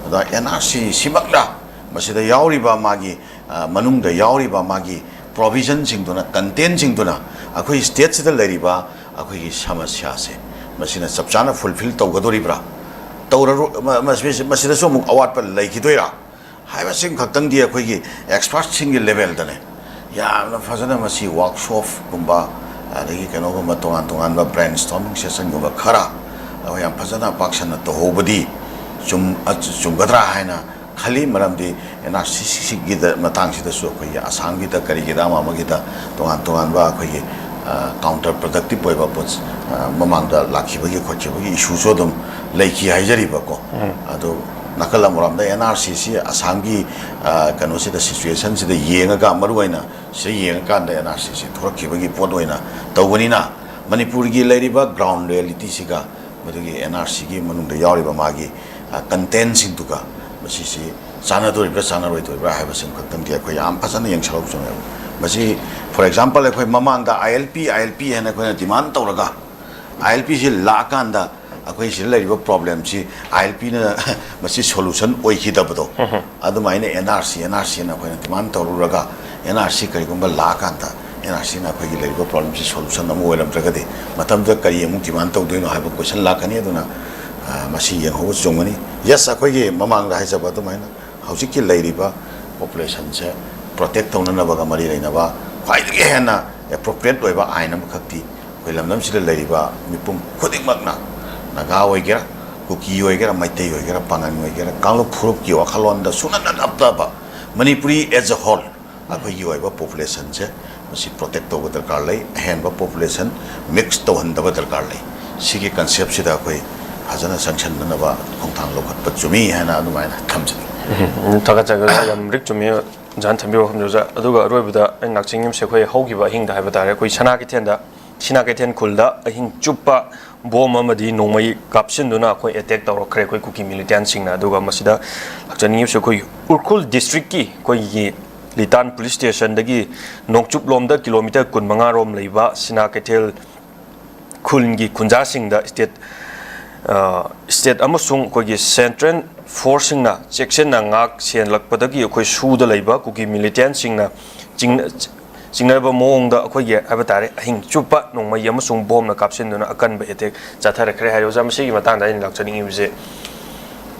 ꯑꯗꯣ ꯑꯦꯟ ꯑꯥꯔ ꯁꯤ ꯁꯤꯃꯛꯅ ꯃꯁꯤꯗ ꯌꯥꯎꯔꯤꯕ ꯃꯥꯒꯤ, ꯑ, ꯃꯅꯨꯡꯗ ꯌꯥꯎꯔꯤꯕ ꯃꯥꯒꯤ ꯄ꯭ꯔꯣꯚꯤꯖꯟꯁꯤꯡꯗꯨꯅ, ꯀꯟꯇꯦꯟꯁꯤꯡꯗꯨꯅ ꯑꯩꯈꯣꯏ ꯁ꯭ꯇꯦꯠꯁꯤꯗ ꯂꯩꯔꯤꯕ ꯑꯩꯈꯣꯏꯒꯤ ꯁꯃꯁ꯭ꯌꯥꯁꯦ ꯃꯁꯤꯅ ꯆꯞ ꯆꯥꯅ ꯐꯨꯜꯐꯤꯜ ꯇꯧꯒꯗꯣꯔꯤꯕ꯭ꯔꯥ, ꯇꯧꯔꯔꯣꯏ-, ꯃ-, ꯃꯁꯤ-, ꯃꯁꯤꯗꯁꯨ ꯑꯃꯨꯛ ꯑꯋꯥꯠꯄ ꯂꯩꯈꯤꯗꯣꯏꯔꯥ ꯍꯥꯏꯕꯁꯤꯡ ꯈꯛꯇꯪꯗꯤ ꯑꯩꯈꯣꯏꯒꯤ ꯑꯦꯛꯁꯄꯔꯠꯁꯤꯡꯒꯤ ꯂꯦꯚꯦꯜꯗꯅꯦ ꯌꯥꯝꯅ ꯐꯖꯅ ꯃꯁꯤ ꯋꯥꯔꯛꯁꯣꯞꯀꯨꯝꯕ, ꯑꯗꯒꯤ ꯀꯩꯅꯣꯒꯨꯝꯕ ꯇꯣꯉꯥꯟ ꯇꯣꯉꯥꯟꯕ ꯕ꯭ꯔꯦꯟ ꯁ꯭ꯇꯣꯔꯃꯤꯡ ꯁꯦꯁꯟꯒꯨꯝꯕ ꯈꯔ ꯑꯩꯈꯣꯏ ꯌꯥꯝ ꯐꯖꯅ ꯄꯥꯛꯁꯟꯅ ꯇꯧꯍꯧꯕꯗꯤ ꯆꯨꯝ-, ꯑ-, ꯆꯨꯝꯒꯗ꯭ꯔꯥ ꯍꯥꯏꯅ ꯈꯜꯂꯤ꯫ ꯃꯔꯝꯗꯤ ꯑꯦꯟ ꯑꯥꯔ ꯁꯤ ꯁꯤꯒꯤꯗ ꯃꯇꯥꯡꯁꯤꯗꯁꯨ ꯑꯩꯈꯣꯏꯒꯤ ꯑꯁꯥꯝꯒꯤꯗ ꯀꯔꯤꯒꯤꯗ ꯑꯃ ꯑꯃꯒꯤꯗ ꯇꯣꯉꯥꯟ ꯇꯣꯉꯥꯟꯕ ꯑꯩꯈꯣꯏꯒꯤ, ꯑ, ꯀꯥꯎꯟꯇꯔ ꯄ꯭ꯔꯗꯛꯇꯤꯞ ꯑꯣꯏꯕ ꯄꯣꯠ, ꯑ, ꯃꯃꯥꯡꯗ ꯂꯥꯛꯈꯤꯕꯒꯤ ꯈꯣꯠꯈꯤꯕꯒꯤ ꯏꯁꯨꯁꯨ ꯑꯗꯨꯝ ꯂꯩꯈꯤ ꯍꯥꯏꯖꯔꯤꯕꯀꯣ꯫ ꯑꯗꯣ ꯅꯥꯀꯜ ꯑꯃꯔꯣꯝꯗ ꯑꯦꯟ ꯑꯥꯔ ꯁꯤꯁꯤ ꯑꯁꯥꯝꯒꯤ, ꯑ, ꯀꯩꯅꯣꯁꯤꯗ, ꯁꯤꯆꯨꯋꯦꯁꯟꯁꯤꯗ ꯌꯦꯡꯉꯒ, ꯃꯔꯨꯑꯣꯏꯅ ꯁꯤꯗ ꯌꯦꯡꯉꯀꯥꯟꯗ ꯑꯦꯟ ꯑꯥꯔ ꯁꯤꯁꯤ ꯊꯣꯔꯛꯈꯤꯕꯒꯤ ꯄꯣꯠ ꯑꯣꯏꯅ ꯇꯧꯕꯅꯤꯅ, ꯃꯅꯤꯄꯨꯔꯒꯤ ꯂꯩꯔꯤꯕ ꯒ꯭ꯔꯥꯎꯟ ꯔꯤꯌꯦꯂꯤꯇꯤꯁꯤꯒ ꯃꯗꯨꯒꯤ ꯑꯦꯟ ꯑꯥꯔ ꯁꯤꯒꯤ ꯃꯅꯨꯡꯗ ꯌꯥꯎꯔꯤꯕ ꯃꯥꯒꯤ, ꯑ, ꯀꯟꯇꯦꯟꯁꯤꯡꯗꯨꯒ ꯃꯁꯤꯁꯤ ꯆꯥꯟꯅꯗꯣꯔꯤꯕ꯭ꯔꯥ ꯆꯥꯟꯅꯔꯣꯏꯗꯣꯔꯤꯕ꯭ꯔꯥ ꯍꯥꯏꯕꯁꯤꯡ ꯈꯛꯇꯪꯗꯤ ꯑꯩꯈꯣꯏ ꯌꯥꯝ ꯐꯖꯅ ꯌꯦꯡꯁꯜꯍꯧꯕ ꯆꯪꯉꯦꯕ꯫ ꯃꯁꯤ, ꯐꯣꯔ ꯑꯦꯛꯖꯥꯝꯄꯜ, ꯑꯩꯈꯣꯏ ꯃꯃꯥꯡꯗ ꯑꯥꯏ ꯑꯦꯜ ꯄꯤ, ꯑꯥꯏ ꯑꯦꯜ ꯄꯤ ꯍꯥꯏꯅ ꯑꯩꯈꯣꯏꯅ ꯗꯤꯃꯥꯟ ꯇꯧꯔꯒ, ꯑꯥꯏ ꯑꯦꯜ ꯄꯤꯁꯤ ꯂꯥꯛꯑꯀꯥꯟꯗ ꯑꯩꯈꯣꯏ ꯁꯤꯗ ꯂꯩꯔꯤꯕ ꯄ꯭ꯔꯣꯕ꯭ꯂꯦꯝꯁꯤ ꯑꯥꯏ ꯑꯦꯜ ꯄꯤꯅ ꯃꯁꯤ ꯁꯣꯂꯨꯁꯟ ꯑꯣꯏꯈꯤꯗꯕꯗꯣ, ꯑꯗꯨꯃꯥꯏꯅ N R C, N R ꯁꯤꯅ ꯑꯩꯈꯣꯏꯅ ꯗꯤꯃꯥꯟ ꯇꯧꯔꯨꯔꯒ, ꯑꯦꯟ ꯑꯥꯔ ꯁꯤ ꯀꯔꯤꯒꯨꯝꯕ ꯂꯥꯛꯑꯀꯥꯟꯗ ꯑꯦꯟ ꯑꯥꯔ ꯁꯤꯅ ꯑꯩꯈꯣꯏꯒꯤ ꯂꯩꯔꯤꯕ ꯄ꯭ꯔꯣꯕ꯭ꯂꯦꯝꯁꯤ ꯁꯣꯂꯨꯁꯟ ꯑꯃ ꯑꯣꯏꯔꯝꯗ꯭ꯔꯒꯗꯤ, ꯃꯇꯝꯗꯨꯗ ꯀꯔꯤ ꯑꯃꯨꯛ ꯗꯤꯃꯥꯟ ꯇꯧꯗꯣꯏꯅꯣ ꯍꯥꯏꯕ ꯀꯣꯏꯁꯟ ꯂꯥꯛꯀꯅꯤ꯫ ꯑꯗꯨꯅ, ꯑ, ꯃꯁꯤ ꯌꯦꯡꯍꯧꯕ ꯆꯨꯝꯒꯅꯤ꯫ ꯌꯦꯁ, ꯑꯩꯈꯣꯏꯒꯤ ꯃꯃꯥꯡꯗ ꯍꯥꯏꯖꯕ ꯑꯗꯨꯃꯥꯏꯅ ꯍꯧꯖꯤꯛꯀꯤ ꯂꯩꯔꯤꯕ ꯄꯣꯄꯨꯂꯦꯁꯟꯁꯦ ꯄ꯭ꯔꯣꯇꯦꯛ ꯇꯧꯅꯅꯕꯒ ꯃꯔꯤ ꯂꯩꯅꯕ ꯈ꯭ꯋꯥꯏꯗꯒꯤ ꯍꯦꯟꯅ ꯑꯦꯄ꯭ꯔꯣꯄ꯭ꯔꯤꯌꯦꯠ ꯑꯣꯏꯕ ꯑꯥꯏꯟ ꯑꯃꯈꯛꯇꯤ ꯑꯩꯈꯣꯏ ꯂꯝꯗꯝꯁꯤꯗ ꯂꯩꯔꯤꯕ ꯃꯤꯄꯨꯝ ꯈꯨꯗꯤꯡꯃꯛꯅ, ꯅꯥꯒꯥ ꯑꯣꯏꯒꯦꯔꯥ, ꯀꯨꯀꯤ ꯑꯣꯏꯒꯦꯔꯥ, ꯃꯩꯇꯩ ꯑꯣꯏꯒꯦꯔꯥ, ꯄꯥꯉꯟ ꯑꯣꯏꯒꯦꯔꯥ, ꯀꯥꯡꯂꯨꯞ ꯐꯨꯔꯨꯞꯀꯤ ꯋꯥꯈꯜꯂꯣꯟꯗ ꯁꯨꯡꯅꯠ ꯅꯠꯂꯛꯇꯕ ꯃꯅꯤꯄꯨꯔꯤ as a whole, ꯑꯩꯈꯣꯏꯒꯤ ꯑꯣꯏꯕ ꯄꯣꯄꯨꯂꯦꯁꯟꯁꯦ ꯃꯁꯤ ꯄ꯭ꯔꯣꯇꯦꯛ ꯇꯧꯕ ꯗꯔꯀꯥꯔ ꯂꯩ꯫ ꯑꯍꯦꯟꯕ ꯄꯣꯄꯨꯂꯦꯁꯟ ꯃꯤꯛꯁ ꯇꯧꯍꯟꯗꯕ ꯗꯔꯀꯥꯔ ꯂꯩ꯫ ꯁꯤꯒꯤ ꯀꯟꯁꯦꯞꯁꯤꯗ ꯑꯩꯈꯣꯏ ꯐꯖꯅ ꯆꯪꯁꯤꯟꯅꯅꯕ ꯈꯣꯡꯊꯥꯡ ꯂꯧꯈꯠꯄ ꯆꯨꯝꯃꯤ ꯍꯥꯏꯅ ꯑꯗꯨꯃꯥꯏꯅ ꯊꯝꯖꯒꯦ꯫ ꯎꯝ, ꯊꯥꯒꯠꯆꯒꯦ ꯑꯣꯖꯥ, ꯌꯥꯝ ꯔꯤꯛ ꯆꯨꯝꯃꯤ ꯑꯣꯖꯥꯅ ꯊꯝꯕꯤꯕ ꯋꯥꯐꯝꯁꯦ ꯑꯣꯖꯥ꯫ ꯑꯗꯨꯒ ꯑꯔꯣꯏꯕꯗ ꯑꯩꯅ ꯂꯥꯛꯆꯅꯤꯡꯉꯤꯕꯁꯦ ꯑꯩꯈꯣꯏ ꯍꯧꯈꯤꯕ ꯑꯍꯤꯡꯗ ꯍꯥꯏꯕ ꯇꯥꯔꯦ, ꯑꯩꯈꯣꯏ ꯁꯅꯥ ꯀꯩꯊꯦꯜꯗ, ꯁꯤꯅꯥ ꯀꯩꯊꯦꯜ ꯈꯨꯜꯗ ꯑꯍꯤꯡ ꯆꯨꯞꯄ ꯕꯣꯝ ꯑꯃꯗꯤ ꯅꯣꯡꯃꯩ ꯀꯥꯞꯁꯤꯟꯗꯨꯅ ꯑꯩꯈꯣꯏ ꯑꯦꯇꯦꯛ ꯇꯧꯔꯛꯈ꯭ꯔꯦ ꯑꯩꯈꯣꯏ ꯀꯨꯀꯤ ꯃꯤꯂꯤꯇꯦꯟꯁꯤꯡꯅ꯫ ꯑꯗꯨꯒ ꯃꯁꯤꯗ ꯂꯥꯛꯆꯅꯤꯡꯉꯤꯕꯁꯦ ꯑꯩꯈꯣꯏ ꯎꯈ꯭ꯔꯨꯜ ꯗꯤꯁꯇ꯭ꯔꯤꯛꯀꯤ ꯑꯩꯈꯣꯏꯒꯤ ꯂꯤꯇꯥꯟ ꯄꯨꯂꯤꯁ ꯁ꯭ꯇꯦꯁꯟꯗꯒꯤ ꯅꯣꯡꯆꯨꯞꯂꯣꯝꯗ ꯀꯤꯂꯣꯃꯤꯇꯔ ꯀꯨꯟ ꯃꯉꯥ ꯔꯣꯝ ꯂꯩꯕ ꯁꯤꯅꯥ ꯀꯩꯊꯦꯜ ꯈꯨꯜꯒꯤ ꯈꯨꯟꯖꯥꯁꯤꯡꯗ ꯁ꯭ꯇꯦꯠ, ꯑ, ꯁ꯭ꯇꯦꯠ ꯑꯃꯁꯨꯡ ꯑꯩꯈꯣꯏꯒꯤ ꯁꯦꯟꯇ꯭ꯔꯦꯜ ꯐꯣꯔꯁꯁꯤꯡꯅ ꯆꯦꯛꯁꯤꯟꯅ ꯉꯥꯛ ꯁꯦꯜꯂꯛꯄꯗꯒꯤ ꯑꯩꯈꯣꯏ ꯁꯨꯗ ꯂꯩꯕ ꯀꯨꯀꯤ ꯃꯤꯂꯤꯇꯦꯟꯁꯤꯡꯅ ꯆꯤꯡ-, ꯆꯤꯡꯅꯕ ꯃꯑꯣꯡꯗ ꯑꯩꯈꯣꯏꯒꯤ ꯍꯥꯏꯕ ꯇꯥꯔꯦ, ꯑꯍꯤꯡ ꯆꯨꯞꯄ ꯅꯣꯡꯃꯩ ꯑꯃꯁꯨꯡ ꯕꯣꯝꯅ ꯀꯥꯞꯁꯤꯟꯗꯨꯅ ꯑꯀꯟꯕ ꯑꯦꯇꯦꯛ ꯆꯠꯊꯔꯛꯈ꯭ꯔꯦ ꯍꯥꯏꯔꯦ꯫ ꯑꯣꯖꯥ, ꯃꯁꯤꯒꯤ ꯃꯇꯥꯡꯗ ꯑꯩꯅ ꯂꯥꯛꯆꯅꯤꯡꯉꯤꯕꯁꯦ,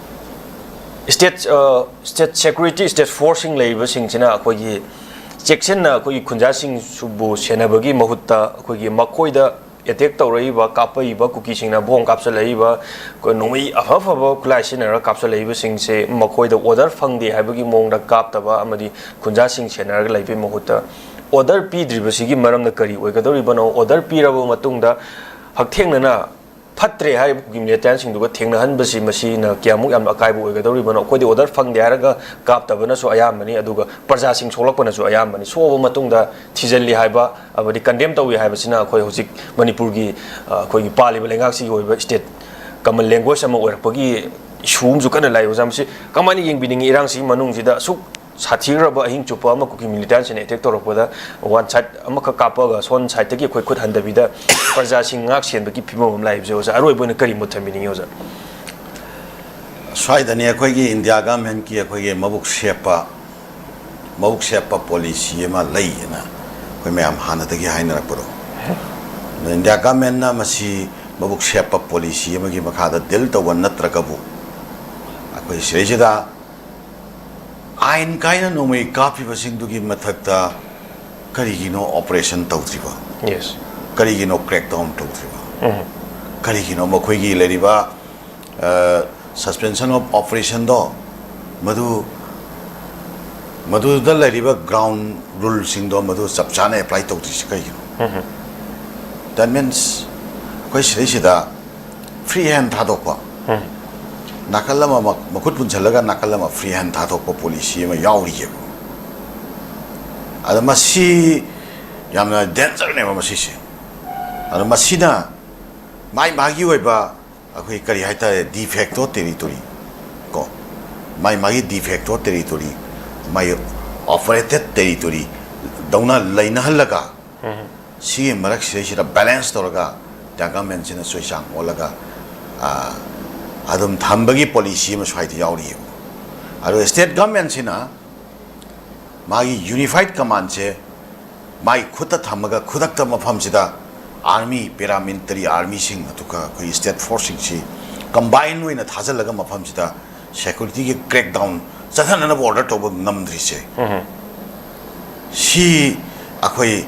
ꯁ꯭ꯇꯦꯠ, ꯑ, ꯁ꯭ꯇꯦꯠ ꯁꯦꯀ꯭ꯌꯨꯔꯤꯇꯤ, ꯁ꯭ꯇꯦꯠ ꯐꯣꯔꯁꯁꯤꯡ ꯂꯩꯔꯤꯕꯁꯤꯡꯁꯤꯅ ꯑꯩꯈꯣꯏꯒꯤ ꯆꯦꯛꯁꯤꯟꯅ ꯑꯩꯈꯣꯏꯒꯤ ꯈꯨꯟꯖꯥꯁꯤꯡꯕꯨ ꯁꯦꯟꯅꯕꯒꯤ ꯃꯍꯨꯠꯇ ꯑꯩꯈꯣꯏꯒꯤ ꯃꯈꯣꯏꯗ ꯑꯦꯇꯦꯛ ꯇꯧꯔꯛꯏꯕ, ꯀꯥꯞꯄꯛꯏꯕ ꯀꯨꯀꯤꯁꯤꯡꯅ ꯕꯣꯝ ꯀꯥꯞꯁꯤꯜꯂꯛꯏꯕ, ꯑꯩꯈꯣꯏ ꯅꯣꯡꯃꯩ ꯑꯐ ꯑꯐꯕ ꯈꯨꯠꯂꯥꯏ ꯁꯤꯖꯤꯟꯅꯔꯒ ꯀꯥꯞꯁꯤꯜꯂꯛꯏꯕꯁꯤꯡꯁꯦ ꯃꯈꯣꯏꯗ ꯑꯣꯔꯗꯔ ꯐꯪꯗꯦ ꯍꯥꯏꯕꯒꯤ ꯃꯑꯣꯡꯗ ꯀꯥꯞꯇꯕ ꯑꯃꯗꯤ ꯈꯨꯟꯖꯥꯁꯤꯡ ꯁꯦꯟꯅꯔꯒ ꯂꯩꯕꯒꯤ ꯃꯍꯨꯠꯇ ꯑꯣꯔꯗꯔ ꯄꯤꯗ꯭ꯔꯤꯕꯁꯤꯒꯤ ꯃꯔꯝꯅ ꯀꯔꯤ ꯑꯣꯏꯒꯗꯧꯔꯤꯕꯅꯣ? ꯑꯣꯔꯗꯔ ꯄꯤꯔꯕ ꯃꯇꯨꯡꯗ ꯍꯛꯊꯦꯡꯅꯅ ꯐꯠꯇ꯭ꯔꯦ ꯍꯥꯏꯔꯤꯕ ꯀꯨꯀꯤ ꯃꯤꯂꯤꯇꯦꯟꯁꯤꯡꯗꯨꯒ ꯊꯦꯡꯅꯍꯟꯕꯁꯤ ꯃꯁꯤꯅ ꯀꯌꯥꯃꯨꯛ ꯌꯥꯝꯅ ꯑꯀꯥꯏꯕ ꯑꯣꯏꯒꯗꯧꯔꯤꯕꯅꯣ? ꯑꯩꯈꯣꯏꯗꯤ ꯑꯣꯔꯗꯔ ꯐꯪꯗꯦ ꯍꯥꯏꯔꯒ ꯀꯥꯞꯇꯕꯅꯁꯨ ꯑꯌꯥꯝꯕꯅꯤ, ꯑꯗꯨꯒ ꯄ꯭ꯔꯖꯥꯁꯤꯡ ꯁꯣꯛꯂꯛꯄꯅꯁꯨ ꯑꯌꯥꯝꯕꯅꯤ꯫ ꯁꯣꯛꯑꯕ ꯃꯇꯨꯡꯗ ꯊꯤꯖꯤꯜꯂꯤ ꯍꯥꯏꯕ ꯑꯃꯗꯤ ꯀꯟꯗꯦꯝ ꯇꯧꯏ ꯍꯥꯏꯕꯁꯤꯅ ꯑꯩꯈꯣꯏ ꯍꯧꯖꯤꯛ ꯃꯅꯤꯄꯨꯔꯒꯤ, ꯑ, ꯑꯩꯈꯣꯏꯒꯤ ꯄꯥꯜꯂꯤꯕ ꯂꯩꯉꯥꯛꯁꯤꯒꯤ ꯑꯣꯏꯕ ꯁ꯭ꯇꯦꯠ ꯀꯃꯟ ꯂꯦꯡꯒ꯭ꯋꯦꯖ ꯑꯃ ꯑꯣꯏꯔꯛꯄꯒꯤ ꯏꯁꯨ ꯑꯃꯁꯨ ꯀꯟꯅ ꯂꯥꯛꯏ꯫ ꯑꯣꯖꯥ, ꯃꯁꯤ ꯀꯃꯥꯏꯅ ꯌꯦꯡꯕꯤꯅꯤꯡꯉꯤ? ꯏꯔꯥꯡꯁꯤꯒꯤ ꯃꯅꯨꯡꯁꯤꯗ ꯑꯁꯨꯛ ꯁꯥꯊꯤꯈ꯭ꯔꯕ ꯑꯍꯤꯡ ꯆꯨꯞꯄ ꯑꯃ ꯀꯨꯀꯤ ꯃꯤꯂꯤꯇꯦꯟꯁꯤꯡꯅ ꯑꯦꯇꯦꯛ ꯇꯧꯔꯛꯄꯗ, ꯋꯥꯟ ꯁꯥꯏꯠ ꯑꯃꯈꯛ ꯀꯥꯞꯄꯒ ꯁꯣꯝ ꯁꯥꯏꯠꯇꯒꯤ ꯑꯩꯈꯣꯏ ꯈꯨꯠ ꯍꯟꯗꯕꯤꯗ ꯄ꯭ꯔꯖꯥꯁꯤꯡ ꯉꯥꯛ ꯁꯦꯟꯕꯒꯤ ꯐꯤꯕꯝ ꯑꯃ ꯂꯥꯛꯏꯕꯁꯦ, ꯑꯣꯖꯥ, ꯑꯔꯣꯏꯕ ꯑꯣꯏꯅ ꯀꯔꯤ ꯃꯣꯠ ꯊꯝꯕꯤꯅꯤꯡꯉꯤ, ꯑꯣꯖꯥ? ꯁ꯭ꯋꯥꯏꯗꯅꯤ ꯑꯩꯈꯣꯏꯒꯤ ꯏꯟꯗꯤꯌꯥ ꯒꯃꯦꯟꯀꯤ ꯑꯩꯈꯣꯏꯒꯤ ꯃꯕꯨꯛ ꯁꯦꯞꯄ, ꯃꯕꯨꯛ ꯁꯦꯞꯄ ꯄꯣꯂꯤꯁꯤ ꯑꯃ ꯂꯩꯌꯦꯅ ꯑꯩꯈꯣꯏ ꯃꯌꯥꯝ ꯍꯥꯟꯅꯗꯒꯤ ꯍꯥꯏꯅꯔꯛꯄꯗꯣ꯫ ꯑꯗꯣ ꯏꯟꯗꯤꯌꯥ ꯒꯃꯦꯟꯅ ꯃꯁꯤ ꯃꯕꯨꯛ ꯁꯦꯞꯄ ꯄꯣꯂꯤꯁꯤ ꯑꯃꯒꯤ ꯃꯈꯥꯗ ꯗꯤꯜ ꯇꯧꯕ ꯅꯠꯇ꯭ꯔꯒꯕꯨ, ꯑꯩꯈꯣꯏ ꯁꯤꯗꯩꯁꯤꯗ ꯑꯥꯏꯟ ꯀꯥꯏꯅ ꯅꯣꯡꯃꯩ ꯀꯥꯞꯄꯤꯕꯁꯤꯡꯗꯨꯒꯤ ꯃꯊꯛꯇ ꯀꯔꯤꯒꯤꯅꯣ ꯑꯣꯄꯔꯦꯁꯟ ꯇꯧꯗ꯭ꯔꯤꯕ? ꯌꯦꯁ꯫ ꯀꯔꯤꯒꯤꯅꯣ ꯀ꯭ꯔꯦꯛ ꯗꯥꯎꯟ ꯇꯧꯗ꯭ꯔꯤꯕ? ꯎꯝ꯫ ꯀꯔꯤꯒꯤꯅꯣ ꯃꯈꯣꯏꯒꯤ ꯂꯩꯔꯤꯕ, Suspension of operationꯗꯣ, ꯃꯗꯨ ꯃꯗꯨꯗ ꯂꯩꯔꯤꯕ ground ruleꯁꯤꯡꯗꯣ ꯃꯗꯨ ꯆꯞ ꯆꯥꯅ apply ꯇꯧꯗ꯭ꯔꯤꯁꯤ ꯀꯩꯒꯤꯅꯣ? That means ꯑꯩꯈꯣꯏ ꯁꯤꯗꯩꯁꯤꯗ free hand ꯊꯥꯗꯣꯛꯄ, ꯅꯥꯀꯜ ꯑꯃ ꯃꯈꯨꯠ ꯄꯨꯟꯁꯤꯜꯂꯒ ꯅꯥꯀꯜ ꯑꯃ free hand ꯊꯥꯗꯣꯛꯄ policy ꯑꯃ ꯌꯥꯎꯔꯤꯑꯕ꯫ ꯑꯗ ꯃꯁꯤ ꯌꯥꯝꯅ dangerꯅꯦꯕ ꯃꯁꯤꯁꯦ꯫ ꯑꯗ ꯃꯁꯤꯅ ꯃꯥꯏ ꯃꯥꯒꯤ ꯑꯣꯏꯕ ꯑꯩꯈꯣꯏ ꯀꯔꯤ ꯍꯥꯏꯇꯥꯔꯦ, de facto territory ꯀꯣ, ꯃꯥꯏ ꯃꯥꯒꯤ de facto territory, ꯃꯥꯏ operated territory ꯗꯧꯅ ꯂꯩꯅꯍꯜꯂꯒ, ꯁꯤꯒꯤ ꯃꯔꯛꯁꯤꯗꯩꯁꯤꯗ balance ꯇꯧꯔꯒ ꯏꯟꯗꯤꯌꯥ governmentꯁꯤꯅ ꯆꯣꯏꯆꯥꯡ ꯑꯣꯜꯂꯒ ꯑꯗꯨꯝ ꯊꯝꯕꯒꯤ policy ꯑꯃ ꯁ꯭ꯋꯥꯏꯗ ꯌꯥꯎꯔꯤꯑꯕ꯫ ꯑꯗꯣ state governmentꯁꯤꯅ ꯃꯥꯒꯤ unified commandꯁꯦ ꯃꯥꯒꯤ ꯈꯨꯠꯇ ꯊꯝꯃꯒ ꯈꯨꯗꯛꯇ ꯃꯐꯝꯁꯤꯗ army, paramilitary armyꯁꯤꯡ, ꯑꯗꯨꯒ ꯑꯩꯈꯣꯏꯒꯤ state forceꯁꯤꯡꯁꯤ combine ꯑꯣꯏꯅ ꯊꯥꯖꯤꯜꯂꯒ ꯃꯐꯝꯁꯤꯗ securityꯒꯤ crackdown ꯆꯠꯊꯅꯅꯕ order ꯇꯧꯕ ꯉꯝꯗ꯭ꯔꯤꯁꯦ, ꯁꯤ ꯑꯩꯈꯣꯏ